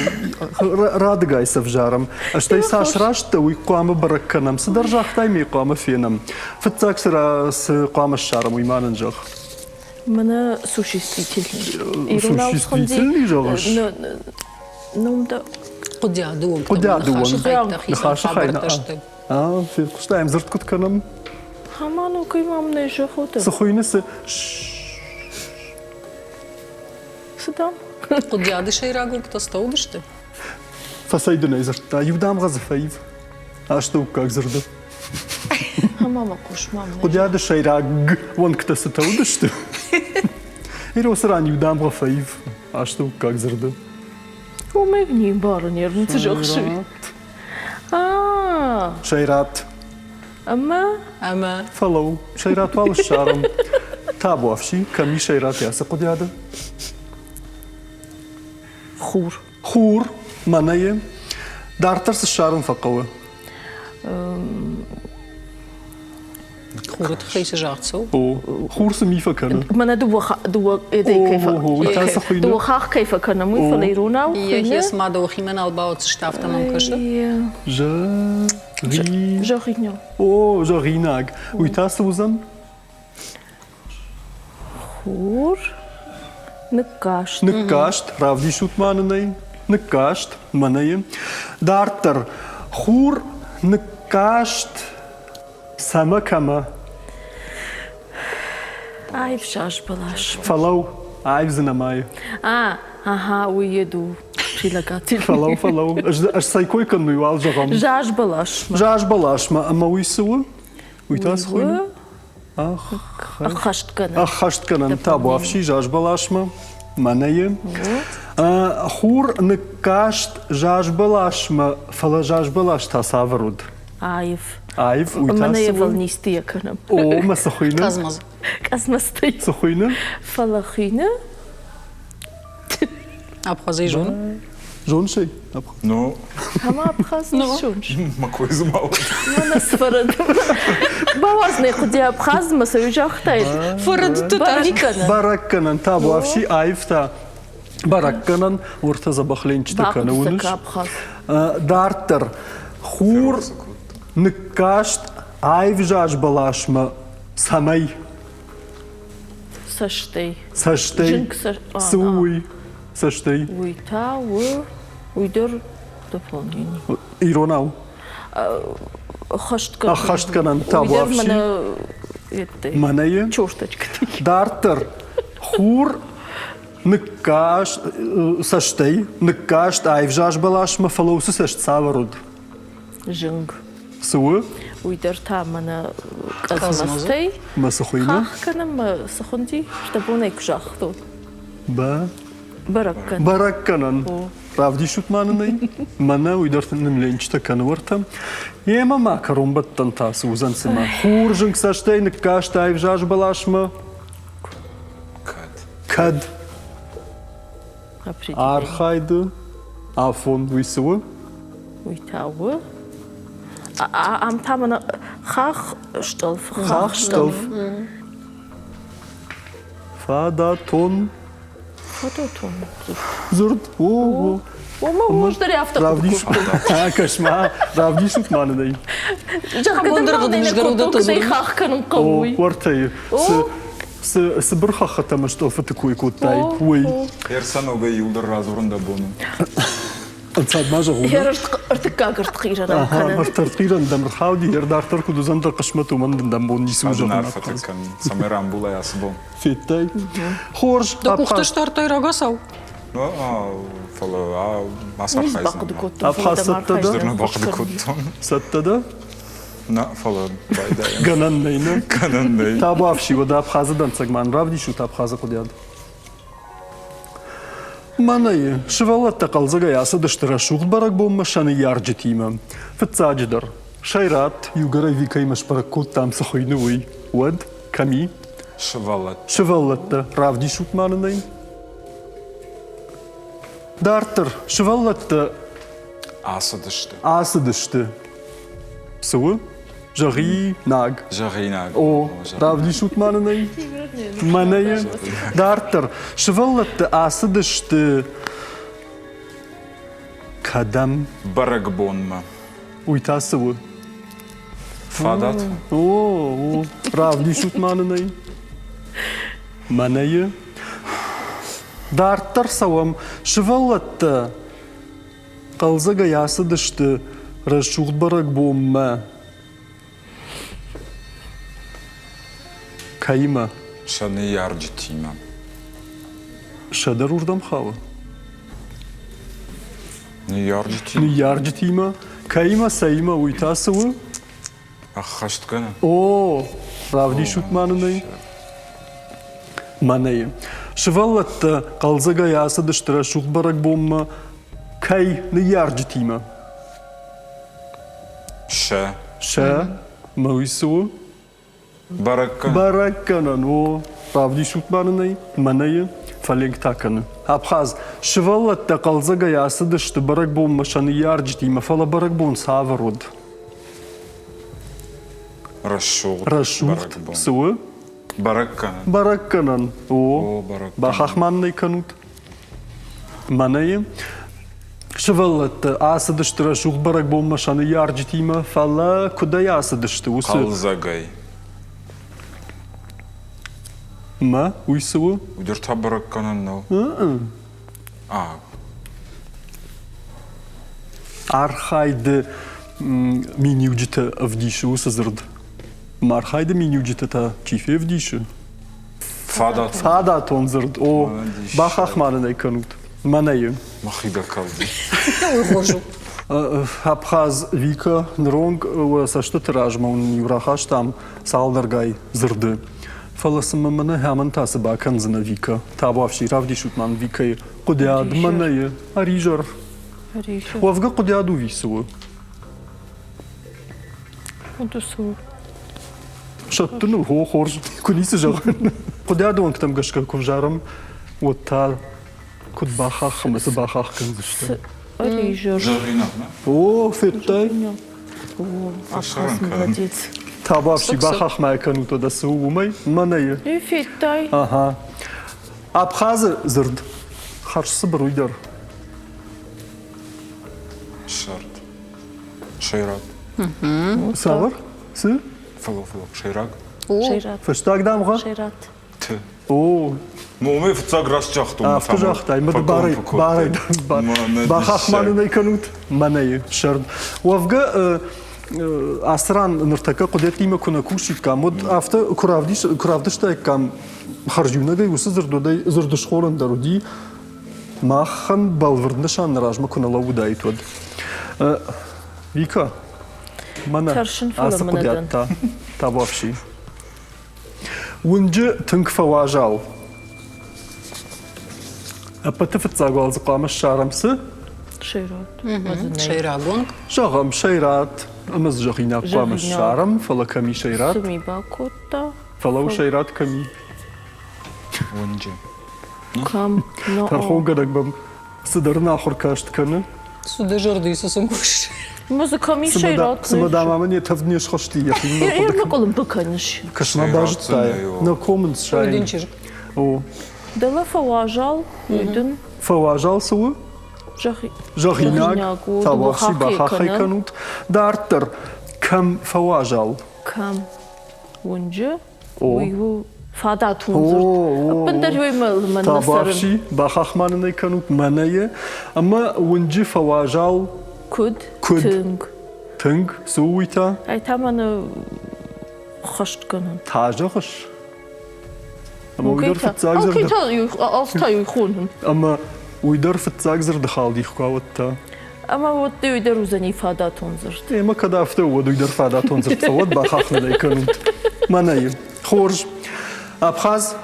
радыгай сӕвзарӕм. Стӕй цас раст дӕ, уый хъуамӕ бӕрӕг кӕнӕм. Цыдӕр загътай, ме хъуамӕ фенӕм. Фыццаг цы хъуамӕ ссарӕм, уый ма нын зӕгъ. Мӕнӕ существительный. Иронау Существительный зӕгъыс? Ном да. Хъуыдиады онг. Хъуыдиады онг. Ныхасы хай сты. Фехъуыстаем дзырд куыд кӕнӕм? Ама ну кӕй мам нӕ зӕгъоты. Цы хуыйны цы? Цы дам? Хъуыдиады сӕйраг уынгтӕ стӕуыдысты? Фӕсайдынӕй дзырдта. Иу дамгъӕ дзы фӕив. Астӕуккаг дзырды. Мама, хъус, мам. Хъуыдиады сӕйраг уӕнгтӕ цытӕ уыдысты? Иросы ран иу дамгъӕ фӕив астӕуккаг дзырды. Уымӕй не мбарын, цы зӕгъыс? Сӕйрат. Ӕмӕ? Ӕмӕ? Фӕлӕуу, сӕйрат уал ссарӕм. Табуафси, кӕм и сӕйрат ацы хъуыдиады? Хур. Хур, мӕнӕ йе. Дарддӕр цы ссарын фӕхъӕуы? Хуры тыххӕй цы загъд цӕуы? О, хур цы ми фӕкӕны? Мӕнӕ дыууӕ эдӕй кӕй дыууӕ хахх кӕй фӕкӕнӕм, уый, фӕлӕ иронау хуыйны. Цыма дӕхимӕ нал бауадздзысты, афтӕ мӕм кӕсы. Зӕгъинаг. О, зӕгъинаг. Уый та цы уыдзӕн? Хур ныккаст. Ныккаст, равдисут ма нын ӕй. Ныккаст, мӕнӕ Дарддӕр хур ныккаст Цӕмӕ кӕмӕ? Аив заз бӕлас. Фӕлӕу, аив дзы нӕма и. А, ага, уый йед у. Прилагатель. Фӕлӕу, фӕлӕу. Ӕз цӕй кой кӕнын, уый уал зӕгъӕм. Заз бӕласмӕ. Заз бӕласмӕ. Ӕмӕ уый цы у? Уый та цы хуыйны? Ӕххӕстгӕнӕн. Ӕххӕстгӕнӕн табуафси заз бӕласмӕ. Мӕнӕ и. Хур ныккаст заз бӕласмӕ, фӕлӕ заз бӕлас та цавӕр уыд? Аив. Аив, уый та Мӕнӕ цы йӕ у? волнистые кӕнӕм. О, мӕ цы хуыйны? Къӕдзмӕдз. Къӕдзмӕдзтӕй. Цы хуыйны? Фӕлӕ хуыйны Абхазӕй зон? Зоныс ӕй? Ну. Ӕмӕ Абхаз не зоныс? Макой зымал. Мӕнӕ сфӕрӕд. Бауарз нӕ хъуыди Абхазмӕ, цы загътай? Фӕрӕдты Бӕрӕггӕнӕн. Бӕрӕггӕнӕн табуафси аивта. Бӕрӕггӕнӕн уыртӕ дзӕбӕх ленчытӕ кӕны, уыныс? Дарддӕр хур ныккаст аив заз бӕласмӕ цӕмӕй? Цӕстӕй. Цӕстӕй. Цы у уый? Цӕстӕй. Уый та у, уый дӕр дополнение. Иронау. Ӕххӕстгӕнӕн. Табуафси. Мӕнӕ Дарддӕр хур Ныккаст цӕстӕй, ныккаст аив бӕласмӕ, фӕлӕ уыцы цӕст цавӕр уыд? Зынг. Цы у? Уый дӕр та мӕнӕ къӕдзмӕстӕй. Мӕ цы хуыйны? Хахх кӕнӕм мӕ цы хуынди? Стӕбонӕй куы загътон. Бӕ? Бӕрӕггӕнӕн. Бӕрӕггӕнӕн. Равдисут ма нын ӕй. Мӕнӕ уый дӕр нын ленчытӕ кӕны уӕртӕ. Емӕ ма кӕронбӕттӕн та цы уыдзӕн цымӕ? Хур зынг цӕстӕй ныккаст аив заз бӕласмӕ. Кӕд? Кӕд архайды афон уый цы у? Уый та у. Ам та мӕнӕ хахх стъӕлф. Хахх стъӕлф. Фадатон. Фадатон дзырд. О, о. Уымӕ уыздӕр афтӕ хъуыды кодтон. Кӕс-ма, равдисут ма нын ӕй. Зӕгъгӕ, хахх кӕнын хъӕуы уый. Уӕртӕйы цы цыбыр хӕххытӕ ӕмӕ стъӕлфыты кой кодтай, уый. Ӕрсӕногӕй иуылдӕр радзурын дӕ бон у. Ӕнцад ма зӕгъон. Ӕртыккаг ӕртхъирӕн кӕнын. Ӕртхъирӕн дӕм ӕрхауди, ӕрдарддӕр куыд уыдзӕн дӕ хъысмӕт, уымӕн дын дӕм бон ницы у зӕгъын. Арфӕтӕ кӕн, цӕмӕй рамбулай ацы бон. Федтай? Хорз. Дӕ къухтӕ сдардтай рагацау? Фӕлӕ ацархайдзынӕн. Абхаз цӕттӕ дӕ? Бахъуыды кодтон. Цӕттӕ дӕ? Нӕ, фӕлӕ байдайӕм. Гӕнӕн нӕй, нӕ? Гӕнӕн нӕй. Табуафси, уӕдӕ Абхазы дӕнцӕг ма равдисут Абхазы хъуыдиад. Мӕнӕй сывӕллӕттӕ хъӕлдзӕгӕй ацыдысты рӕсугъд бӕрӕгбонмӕ сӕ ныййарджытимӕ. Фыццаджыдӕр, сӕйрат иугӕрӕй Викӕимӕ сбӕрӕг кодтам, цы хуыйны уый. Уӕд кӕм и? Сывӕллӕттӕ. Сывӕллӕттӕ, равдисут ма нын ӕй. Дарддӕр сывӕллӕттӕ ацыдысты. Ацыдысты. Цы у? Зӕгъинаг. Зӕгъинаг. О, равдисут ма нын ӕй. Мӕнӕ Дарддӕр сывӕллӕттӕ ацыдысты кӕдӕм? Бӕрӕгбонмӕ. Уый та цы у? Фадат. О, о, равдисут ма нын ӕй. Мӕнӕйы. Дарддӕр цӕуӕм. Сывӕллӕттӕ хъӕлдзӕгӕй ацыдысты рӕсугъд бӕрӕгбонмӕ. Кӕимӕ? Сӕ ныййарджытимӕ. Сӕ дӕр уырдӕм хауы? Ныййарджытимӕ. Ныййарджытимӕ? Кӕимӕ, цӕимӕ, уый та цы у? Ӕххӕст кӕны. О, равдисут ма нын ӕй. Мӕнӕй. Сывӕллӕттӕ хъӕлдзӕгӕй ацыдысты рӕсугъд бӕрӕгбонмӕ кӕй ныййарджытимӕ? Сӕ. Сӕ? Мӕ уый цы у? Бӕрӕггӕнӕн. Бӕрӕггӕнӕн, о. Равдисут ма нын ӕй, мӕнӕйы фӕленк та кӕны. Абхаз, сывӕллӕттӕ хъӕлдзӕгӕй ацыдысты бӕрӕгбонмӕ сӕ ныййарджытимӕ, фӕлӕ бӕрӕгбон цавӕр уыд? Рӕсугъд. Рӕсугъд. Цы у? Бӕрӕггӕнӕн. Бӕрӕггӕнӕн. О. Бахахман нӕ кӕнут. Мӕнӕйы сывӕллӕттӕ ацыдысты рӕсугъд бӕрӕгбонмӕ сӕ ныййарджытимӕ, фӕлӕ куыдӕй ацыдысты уыцы... Хъӕлдзӕгӕй. Мӕ, уый цы у? Уый дӕр та бӕрӕггӕнӕн нӕу. А. Архайды миниуджытӕ ӕвдисы уыцы дзырд. Архайды миниуджытӕ та чи февдисы? Фадат. Фадатон дзырд. О, бахахмарынӕй кӕнут. Мӕнӕйы. Мӕхи дӕр калди. Уый хорз у. Абхаз Вика ныронг уӕ цӕстыты размӕ уын иу рахастам цалдӕргай дзырды. Фӕлӕ цымӕ мӕнӕ хӕмӕн та цы бакӕндзынӕ Вика? Табуафси, равдисут мӕм Викӕйы хъуыдиад, мӕнӕйы, ӕризӕр. Уӕвгӕ хъуыдиад у цы у? Сӕттын ыл, хо, хорз, куы ницы зӕгъын. Хъуыдиады уӕнгтӕм гӕсгӕ куы взарӕм, уӕд та куыд бахахх ӕмӕ цы бахахх кӕндзысты? Ӕризӕр. О, федтай? Абхаз молодец. Табуафси, бахахмӕ кӕнут уӕдӕ цы у уымӕй? Мӕнӕйы. И федтай. Ага. Абхазы дзырд хӕрз цыбыр уый дӕр. Сӕрд. Сӕйраг. Цавӕр? Цы? Фӕлӕ, фӕлӕ, сӕйраг. Сӕйрат. Фӕстаг дамгъӕ? Сӕйрат. Т. О. Момӕй фыццаг раст загътон. Афтӕ загътай, мӕ барӕй, барӕй, бахахх-ма нын ӕй кӕнут, мӕнӕй сӕрд. Уӕвгӕ, ацы ран ныртӕккӕ хъуыдӕттимӕ куы нӕ кусиккам, уӕд афтӕ куы равдыстаиккам хӕрзиунӕгӕй уыцы дзырд, уӕд дзырд схонӕн дӕр уыди, махӕн бӕлвырд нысан нӕ размӕ куы нӕ лӕууыдаид, уӕд. Вика, мӕнӕ ацы хъуыдиат та табуафси. Уынджы тынг фӕуазал. Ӕппӕты фыццаг уал дзы хъуамӕ ссарӕм цы? Сӕйрат. Сӕйраг уынг. Зӕгъӕм, сӕйрат. Ӕмӕ дзы зӕгъинаг хъуамӕ ссарӕм, фӕлӕ кӕм и сӕйрат? Цы ми бакодта? Фӕлӕ у сӕйрат кӕм и? Уынджы. Кӕм? Тӕрхонгӕнӕг мӕм цыдӕр ӕнахуыр каст кӕны. Цы дӕ зӕрдӕйы цы сын кусы? Музыкамисӕй рат. Цымӕ дам ӕмӕ не тӕвд не схызти йӕхи. Йӕ къуылымпы кӕныс. Кӕс-ма базыдтай. Нӕ комынц сайын. чызг. О. Дӕлӕ фӕуазал, уый дын. Фӕуазал цы у? Зӕгъинаг, табуафси бахаххӕй кӕнут. Дарддӕр кӕм фӕуазал? Кӕм? Уынджы? Уый у фадатон дзырд. Ӕппындӕр уый мӕ нӕ цӕрын. Табуафси, бахахх ма нын ӕй кӕнут мӕнӕйы. Ӕмӕ уынджы фӕуазал Куыд? Куыд? Тынг. Тынг? Цы у уый та? Ай та мӕнӕ хӕстгӕнӕн. Та зӕгъыс? Ӕмӕ уый дӕр фыццаг дзырды... Алцы та хонын. Ӕмӕ уый дӕр фыццаг дзырды халдих куы ауыдта. Ӕмӕ уӕд уый дӕр уыдзӕни фадатон дзырд. Ӕмӕ кӕд афтӕ у, уӕд уый дӕр фадатон дзырд фӕуӕд, бахахнынӕй кӕнут. Мӕнӕй. Хорз. Абхаз,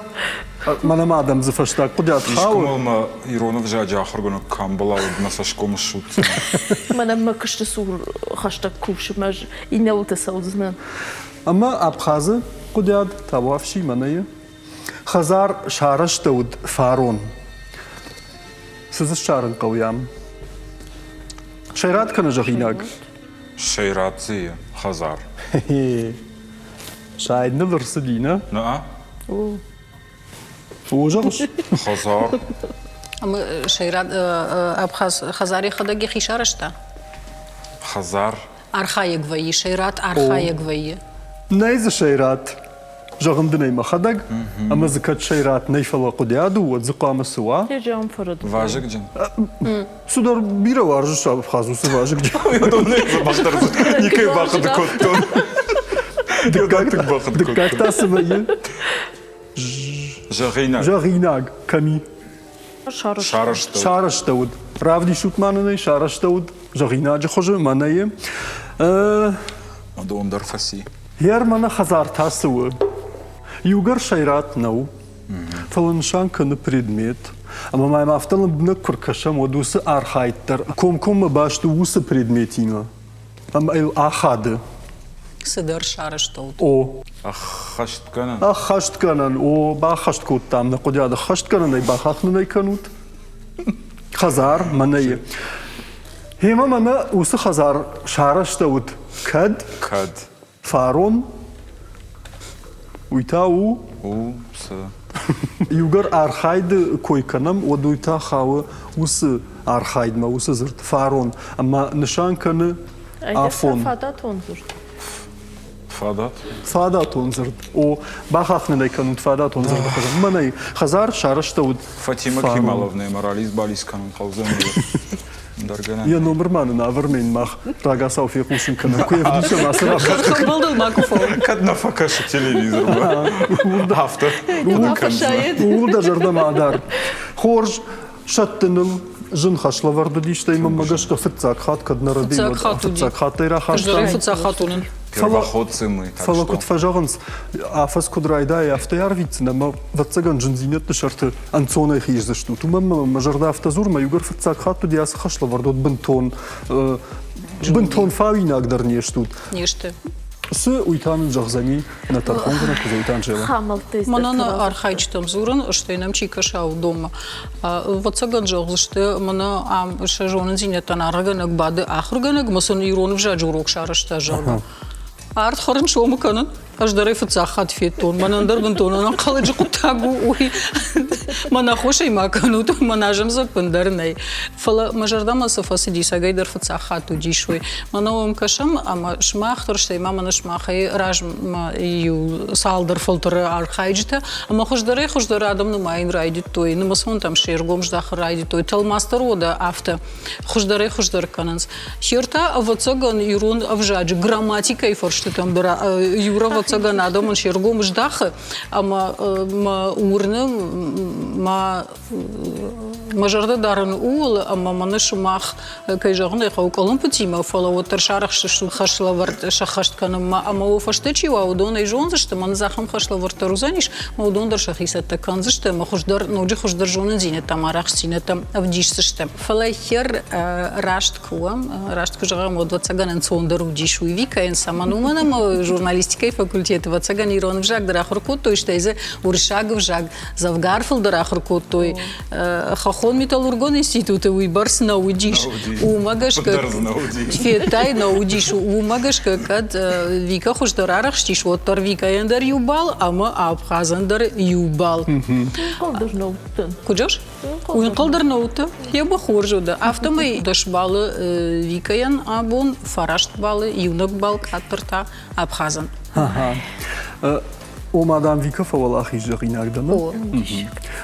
мӕнӕ ма адӕм дзы фӕстаг хъуыдиат хауы. Искуы мӕ ирон ӕвзаджы ахуыргӕнӕг куы амбӕла, уӕд мӕ цӕсгом ссудздзӕн. Мӕнӕ мӕ куысты цур хӕстӕг кусы, мӕ иннӕуылты цӕудзынӕн. Ӕмӕ Абхазы хъуыдиад табуафси мӕнӕйы хӕдзар сарӕзтӕуыд фарон. Цы дзы ссарын хъӕуы ам? Сӕйрат кӕнӕ зӕгъинаг? Сӕйрат дзы хӕдзар. Сайд ныл ӕрцыди, нӕ? Нӕ. О, зӕгъыс? Хӕдзар. Ӕмӕ сӕйраг Абхаз хӕдзар йӕхӕдӕг йӕхи сарӕзта? Хӕдзар. Архайӕг вӕййы, сӕйрат архайӕг вӕййы. Нӕй дзы сӕйрат. Зӕгъын дын ӕй мӕхӕдӕг, ӕмӕ дзы кӕд сӕйрат нӕй, фӕлӕ хъуыдиад у, уӕд дзы хъуамӕ цы уа? Вазыгджын. Цыдӕр бирӕ уарзыс Абхаз уыцы вазыгджын. Никӕй бахъуыды кодтон. Дыккаг та цы вӕййы? Зӕгъинаг. Зӕгъинаг. Кӕми? Сарӕзтӕуыд. Сарӕзтӕуыд. Равдисут ма нын ӕй, сарӕзтӕуыд зӕгъинаджы хуызы, мӕнӕйы. Дон дӕр фӕци. Йӕ мӕнӕ хӕдзар та цы у? Иугӕр сӕйрат нӕу, фӕлӕ нысан кӕны предмет. Ӕмӕ ма йӕм афтӕ лӕмбынӕг куы ркӕсӕм, уӕд уыцы архайд дӕр комкоммӕ баст у уыцы предметимӕ. Ӕмӕ йыл ахады. Цыдӕр сарӕзтӕуыд. О. Ӕххӕстгӕнӕн. Ӕххӕстгӕнӕн, о, баххӕст кодтам нӕ хъуыдиад ӕххӕстгӕнӕнӕй, бахахнынӕй кӕнут. Хӕдзар, мӕнӕ Гъемӕ мӕнӕ уыцы хӕдзар сарӕзтӕуыд кӕд? Кӕд. Фарон. Уый та у? У, цы? Иугӕр архайды кой кӕнӕм, уӕд уый та хауы уыцы архайдмӕ, уыцы дзырд фарон. Ӕмӕ нысан кӕны афон. Фадатон дзырд. Фадат? Фадатон дзырд. О, бахахнынӕй кӕнут фадатон дзырды хуызӕн. Мӕнӕй хӕдзар сарӕзтӕуыд. Фатима Кемаловнӕ морализ-бализ кӕнын хъӕудзӕн. Йӕ номыр ма нын авӕрмен мах рагацау фехъусын кӕнӕм, куы ӕвдисӕм ацы Фӕмбӕлдыл макуы фӕуӕм. Кӕд нӕ фӕкӕсы телевизормӕ, афтӕ хъуыды кӕндзынӕ. Ууыл дӕ зӕрдӕ ма дар. Хорз, сӕттыныл зын хӕслӕвӕрд уыди, стӕй мӕнмӕ гӕсгӕ фыццаг хатт кӕд нӕ рӕдийы, фыццаг хаттӕй рахастам. Фыццаг хатт уынын. Фӕлӕ куыд фӕзӕгъынц, афӕдз куыд райдайы, афтӕ арвитдзынӕ ӕмӕ, ӕвӕццӕгӕн, зындзинӕдты сӕрты ӕнцонӕй хиздзыстут. Уымӕн ӕмӕ мӕ зӕрдӕ афтӕ дзуры, мӕ иугӕр фыццаг хатт уыди ацы хӕслӕвӕрд, уӕд бынтон бынтон фауинаг дӕр не стут. Не сты. Цы, уый та нын зӕгъдзӕни нӕ тӕрхонгӕнӕг Куыдзойты Анжелӕ. Мӕнӕн архайджытӕм дзурын, стӕй нӕм чи кӕса, уыдонмӕ. Ӕвӕццӕгӕн зӕгъдзысты, мӕнӕ ам сӕ зонындзинӕдтӕн аргъгӕнӕг бады ахуыргӕнӕг, ӕмӕ сын ирон ӕвзаджы урок сарӕзта, зӕгъгӕ. Ард хӕрын сомы кӕнын. Ӕз дӕр ӕй фыццаг хатт федтон. Мӕнӕн дӕр бынтон ӕнӕнхъӕлӕджы хъуыддаг у уый. Мӕн аххосӕй ма кӕнут, мӕн азым дзы ӕппындӕр нӕй. Фӕлӕ мӕ зӕрдӕмӕ цы фӕцыди, сагӕй дӕр фыццаг хатт уыдис уый. Мӕнӕ уӕм кӕсӕм ӕмӕ сымах дӕр, стӕй ма мӕнӕ сымахӕй размӕ иу цалдӕр фӕлтӕры архайджытӕ ӕмӕ хуыздӕрӕй-хуыздӕр адӕм нымайын райдыдтой, нымӕцонтӕм се ргом здахын райдыдтой. Тӕлмац дӕр уӕдӕ афтӕ хуыздӕрӕй-хуыздӕр кӕнынц. Се ртӕ, ӕвӕццӕгӕн, ирон ӕвзаджы грамматикӕйы фӕрстытӕм дӕр иу ӕвӕццӕгӕн, адӕмӕн се ргом здахы ӕмӕ мӕ уырны, мӕ мӕ зӕрдӕ дарын ууыл, ӕмӕ мӕнӕ сымах, кӕй зӕгъын ӕй хъӕуы, къуылымпытимӕ, фӕлӕ уӕддӕр сарӕхстыстут хӕслӕвӕрд сӕххӕст кӕнынмӕ ӕмӕ уӕ фӕстӕ чи уа, уыдон ӕй зондзысты, мӕн ахӕм хӕслӕвӕрд дӕр уыдзӕнис, ӕмӕ уыдон дӕр сӕхи цӕттӕ кӕндзысты ӕмӕ хуыздӕр, ноджы хуыздӕр зонындзинӕдтӕм, арӕхстдзинӕдтӕм ӕвдисдзысты. Фӕлӕ хер раст куы уӕм, раст куы зӕгъӕм, уӕд ӕвӕццӕгӕн ӕнцондӕр уыдис уый Викӕйӕн, цӕмӕн? Уымӕн ӕмӕ журналистикӕйы факультеты ӕвӕццӕгӕн ирон ӕвзаг дӕр ахуыр кодтой, стӕй дзы уырыссаг ӕвзаг дзӕвгар фылдӕр ахуыр кодтой. Хӕххон-металлургон институты уыйбӕрц нӕ уыдис. Уымӕ гӕсгӕ федтай, нӕ уыдис. Уымӕ гӕсгӕ кӕд Вика хуыздӕр арӕхстис, уӕддӕр Викӕйӕн дӕр иу балл ӕмӕ Абхазӕн дӕр иу балл. Куыд зӕгъыс? Уый ӕнхъӕл дӕр нӕ уыдтӕ. Йемӕ хорз уыд. Афтӕмӕй 10 баллы Викӕйӕн абон, 9 баллы, иунӕг балл къаддӕр та Абхазӕн. Ома, дам, Вика фӕуӕлахиз зӕгъинаг дӕ,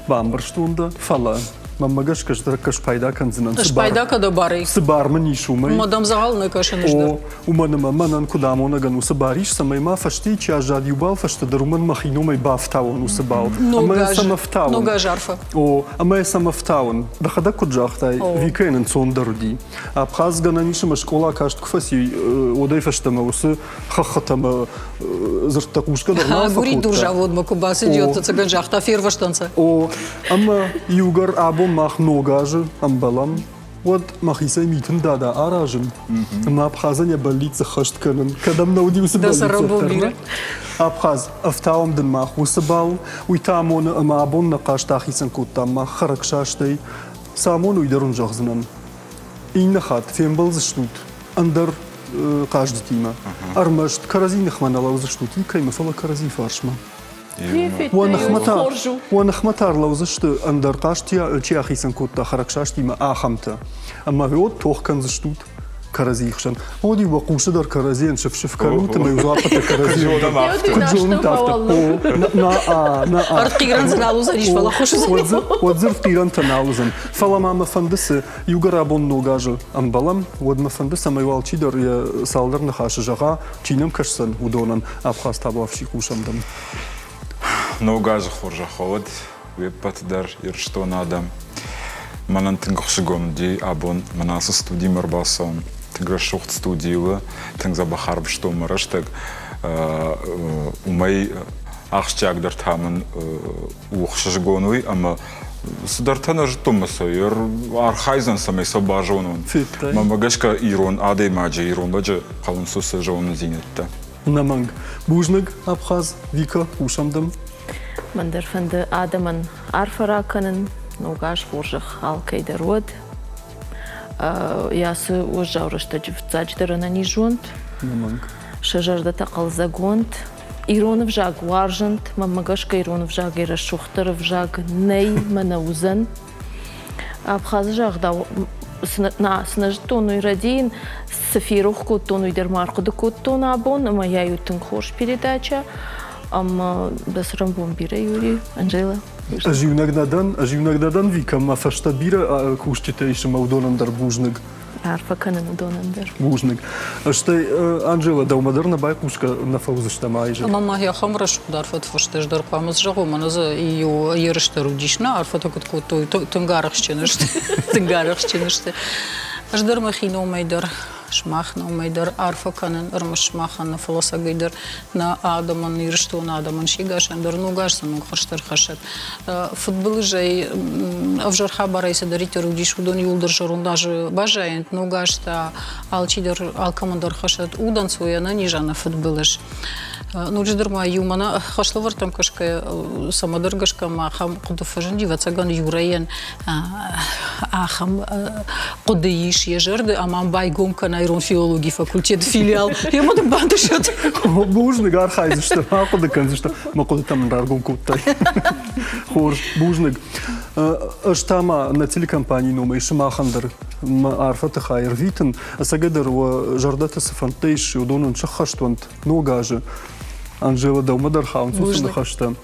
Бамбӕрстон дӕ, фӕлӕ мӕнмӕ гӕсгӕ ӕз спайда кӕндзынӕн. Спайда кӕдӕ барӕй. Цы бар мын ис, уымӕй. Ма дӕм дзӕгъӕл нӕ кӕсын ӕз дӕр. О, уымӕн ӕмӕ мӕнӕн куыд амонӕгӕн уыцы бар ис, цӕмӕй ма фӕстейы чи аззад иу бал фӕстӕдӕр, уымӕн мӕхи номӕй бафтауон уыцы бал. Ӕмӕ сӕм ӕфтауын. Ног аз арфӕ. О, ӕмӕ сӕм ӕфтауын. Дӕхӕдӕг куыд загътай, Викӕйӕн ӕнцондӕр уыди. Абхаз гӕнӕн ис ӕмӕ скъола каст куы фӕци, уӕдӕй фӕстӕмӕ уыцы хӕххытӕ ӕмӕ дзырдтӕ хъусгӕ дӕр нал фӕкодта. Дурзаводмӕ куы бацыди, ӕцӕгӕн загъта, фервӕзтӕнцӕ. О, ӕмӕ иугӕр абон мах ног азы ӕмбӕлӕм, уӕд мӕхицӕй митын дада аразын ӕмӕ Абхазӕн йӕ бӕллиц ӕххӕст кӕнын. Кӕдӕм нӕ уыди уыцы бӕллиц уӕддӕр. Абхаз, ӕфтауӕм дын мах уыцы бал, уый та амоны ӕмӕ абон нӕ хъазт ахицӕн кодтам мах хӕрӕгсастӕй. Цы амоны, уый дӕр уын зӕгъдзынӕн. Иннӕ хатт фембӕлдзыстут ӕндӕр хъазджытимӕ. Ӕрмӕст кӕрӕдзи ныхмӕ нӕ лӕудзыстут никӕимӕ, фӕлӕ кӕрӕдзи фарсмӕ. Уӕ ныхмӕ та ӕрлӕудзысты ӕндӕр хъазт чи ахицӕн кодта хӕрӕгсастимӕ, ахӕмтӕ. Ӕмӕ уӕд тох кӕндзыстут кӕрӕдзийы хсӕн. Уӕд-иу уӕ хъусы дӕр кӕрӕдзийӕн сыф-сыф кӕнут ӕмӕ-иу дзуаппытӕ кӕрӕдзийӕн куыд зонут, афтӕ. Ӕртхъирӕн дзы нал уыдзӕнис, фӕлӕ хъусы. Уӕд дзы ӕртхъирӕнтӕ нал уыдзӕн. Фӕлӕ ма мӕ фӕнды цы, иугӕр абон ног азы ӕмбӕлӕм, уӕд мӕ фӕнды, цӕмӕй уал чидӕр йӕ цалдӕр ныхасы зӕгъа, чи нӕм кӕсдзӕн, уыдонӕн. Абхаз табуафси хъусӕм дӕм. Ног азы хорзӕх уӕд уе ппӕт дӕр, Ирыстоны адӕм. Мӕнӕн тынг ӕхсызгон уыди абон мӕн ацы студимӕ ӕрбацӕуын. Тынг рӕсугъд студи у, тынг дзӕбӕх арвыстон мӕ рӕстӕг. Уымӕй ахсджиагдӕр та мын у ӕхсызгон уый, ӕмӕ цыдӕртӕ нӕ зыдтон мӕ сӕ архайдзӕн, цӕмӕй сӕ базонон. Мӕнмӕ гӕсгӕ ирон адӕймаджы, ирон лӕджы хъӕуынц уыцы зонындзинӕдтӕ. Ӕнӕмӕнг. Бузныг, Абхаз, Вика, хъусӕм дӕм. Мӕн дӕр фӕнды адӕмӕн арфӕ ракӕнын, ног аз хорзӕх алкӕй дӕр уӕд. Йӕ ацы уӕззау рӕстӕджы фыццаджыдӕр ӕнӕниз уӕнт. Ӕнӕмӕнг. Сӕ зӕрдӕтӕ хъӕлдзӕг уӕнт. Ирон ӕвзаг уарзӕнт, мӕнмӕ гӕсгӕ ирон ӕвзагӕй рӕсугъддӕр ӕвзаг нӕй мӕ нӕ уыдзӕн. Абхазы загъдау, цы нӕ зыдтон, уый рӕдийын, цы ферох кодтон, уый дӕр ма ӕрхъуыды кодтон абон, ӕмӕ йӕ иу тынг хорз передача. Ӕмӕ дӕ цӕрӕнбон бирӕ, Юрий, Анжела. Ӕз иунӕг нӕ дӕн, ӕз иунӕг нӕ дӕн, Вика, мӕ фӕстӕ бирӕ кусджытӕ ис ӕмӕ уыдонӕн дӕр бузныг. Арфӕ кӕнын уыдонӕн дӕр. Бузныг. Стӕй, Анжела, дӕумӕ дӕр нӕ байхъусгӕ нӕ фӕуыдзыстӕм айзӕр. Ӕмӕ ма ахӕм рӕсугъд арфӕты фӕстӕ ӕз дӕр хъуамӕ зӕгъон, мӕнӕ дзы иу ерыс дӕр уыдис, нӕ арфӕтӕ куыд кодтой, тынг арӕхстджын сты. Тынг арӕхстджын сты. Ӕз дӕр мӕхи номӕй дӕр, сымах номӕй дӕр арфӕ кӕнын, ӕрмӕст сымахӕн нӕ, фӕлӕ цӕгӕй дӕр нӕ адӕмӕн, Ирыстоны адӕмӕн се гасӕн дӕр ног аз сын ног хӕрзтӕ ӕрхӕссӕд. Фыдбылызӕй, ӕвзӕр хабарӕй цыдӕриддӕр уыдис, уыдон иууылдӕр зӕронд азы баззайӕнт, ног аз та алчидӕр алкӕмӕн дӕр хӕссӕд удӕнцой, ӕнӕниз, ӕнӕ фыдбылыз. Ноджыдӕр ма иу мӕнӕ хӕслӕвӕрдтӕм кӕсгӕйӕ, цӕмӕдӕр гӕсгӕ ма ахӕм хъуыды фӕзынди, ӕвӕццӕгӕн, Юрӕйӕн ахӕм хъуыды ис йӕ зӕрды, ӕмӕ байгом кӕна ирон филологийы факультеты филиал. Йемӕ дын бантысӕд. Бузныг, архайдзыстӕм, ахъуыды кӕндзыстӕм. Мӕ хъуыдытӕ мын раргом кодтай. Хорз, бузныг. Ӕз та ма нӕ телекомпанийы номӕй сымахӕн дӕр мӕ арфӕты хай ӕрвитын. Ӕцӕгӕйдӕр уӕ зӕрдӕты цы фӕндтӕ ис, уыдон уын сӕххӕст уӕнт ног азы. Анжела, дӕумӕ дӕр хауынц уыцы ныхӕстӕ.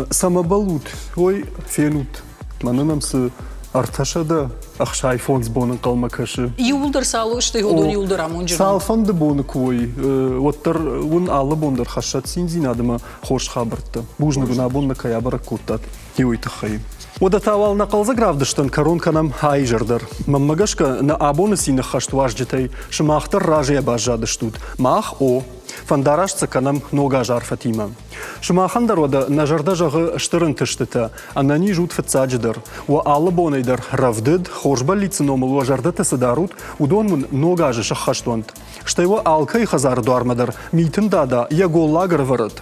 Цӕмӕ бӕллут, уой фенут. Мӕнӕ нӕм цы 365 боны ӕнхъӕлмӕ кӕсы. Иууылдӕр цал сты, уыдон иууылдӕр амонджын. Цалфӕнды боны куы уой, уӕддӕр уын алы бон дӕр хӕссӕд циндзинад ӕмӕ хорз хабӕрттӕ. Бузныг уын абон нӕ кӕй абӕрӕг кодтат, уый тыххӕй. Уӕдӕ та уал нӕ хъӕлдзӕг равдыстӕн кӕрон кӕнӕм аизӕр дӕр. Мӕнмӕ гӕсгӕ, нӕ абоны цины хӕст уазджытӕй сымах дӕр разыйӕ баззадыстут. Мах, о, фӕндараст сӕ кӕнӕм ног аз арфӕтимӕ. Сымахӕн дӕр уӕдӕ нӕ зӕрдӕ зӕгъы стыр ӕнтыстытӕ, ӕнӕниз ут фыццаджыдӕр. Уӕ алы бонӕй дӕр рӕвдыд, хорз бӕллицы номыл уӕ зӕрдӕтӕ цы дарут, уыдон уын ног азы сӕххӕст уӕнт. Стӕй уӕ алкӕй хӕдзары дуармӕ дӕр Митын Дада йӕ голлаг ӕрӕвӕрӕд.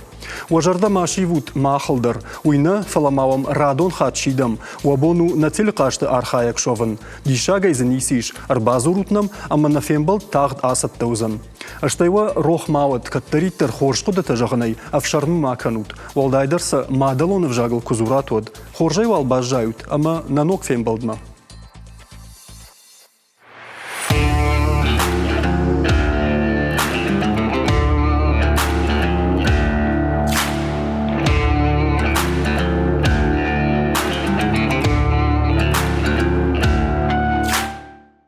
Уӕ зӕрдӕ ма сивут махыл дӕр. Уый нӕ, фӕлӕ ма уӕм радон хатт сидӕм. Уӕ бон у нӕ телехъазты архайӕг суӕвын. Диссагӕй дзы ницы ис. Ӕрбадзурут нӕм, ӕмӕ нӕ фембӕлд тагъд ацӕттӕ уыдзӕн. Стӕй уӕ рох ма уӕд, кӕддӕриддӕр хорз хъуыдытӕ зӕгъынӕй ӕфсӕрмы ма кӕнут. Уӕлдайдӕр сӕ мадӕлон ӕвзагыл куы дзурат, уӕд. Хорзӕй уал баззайут ӕмӕ нӕ ног фембӕлдмӕ.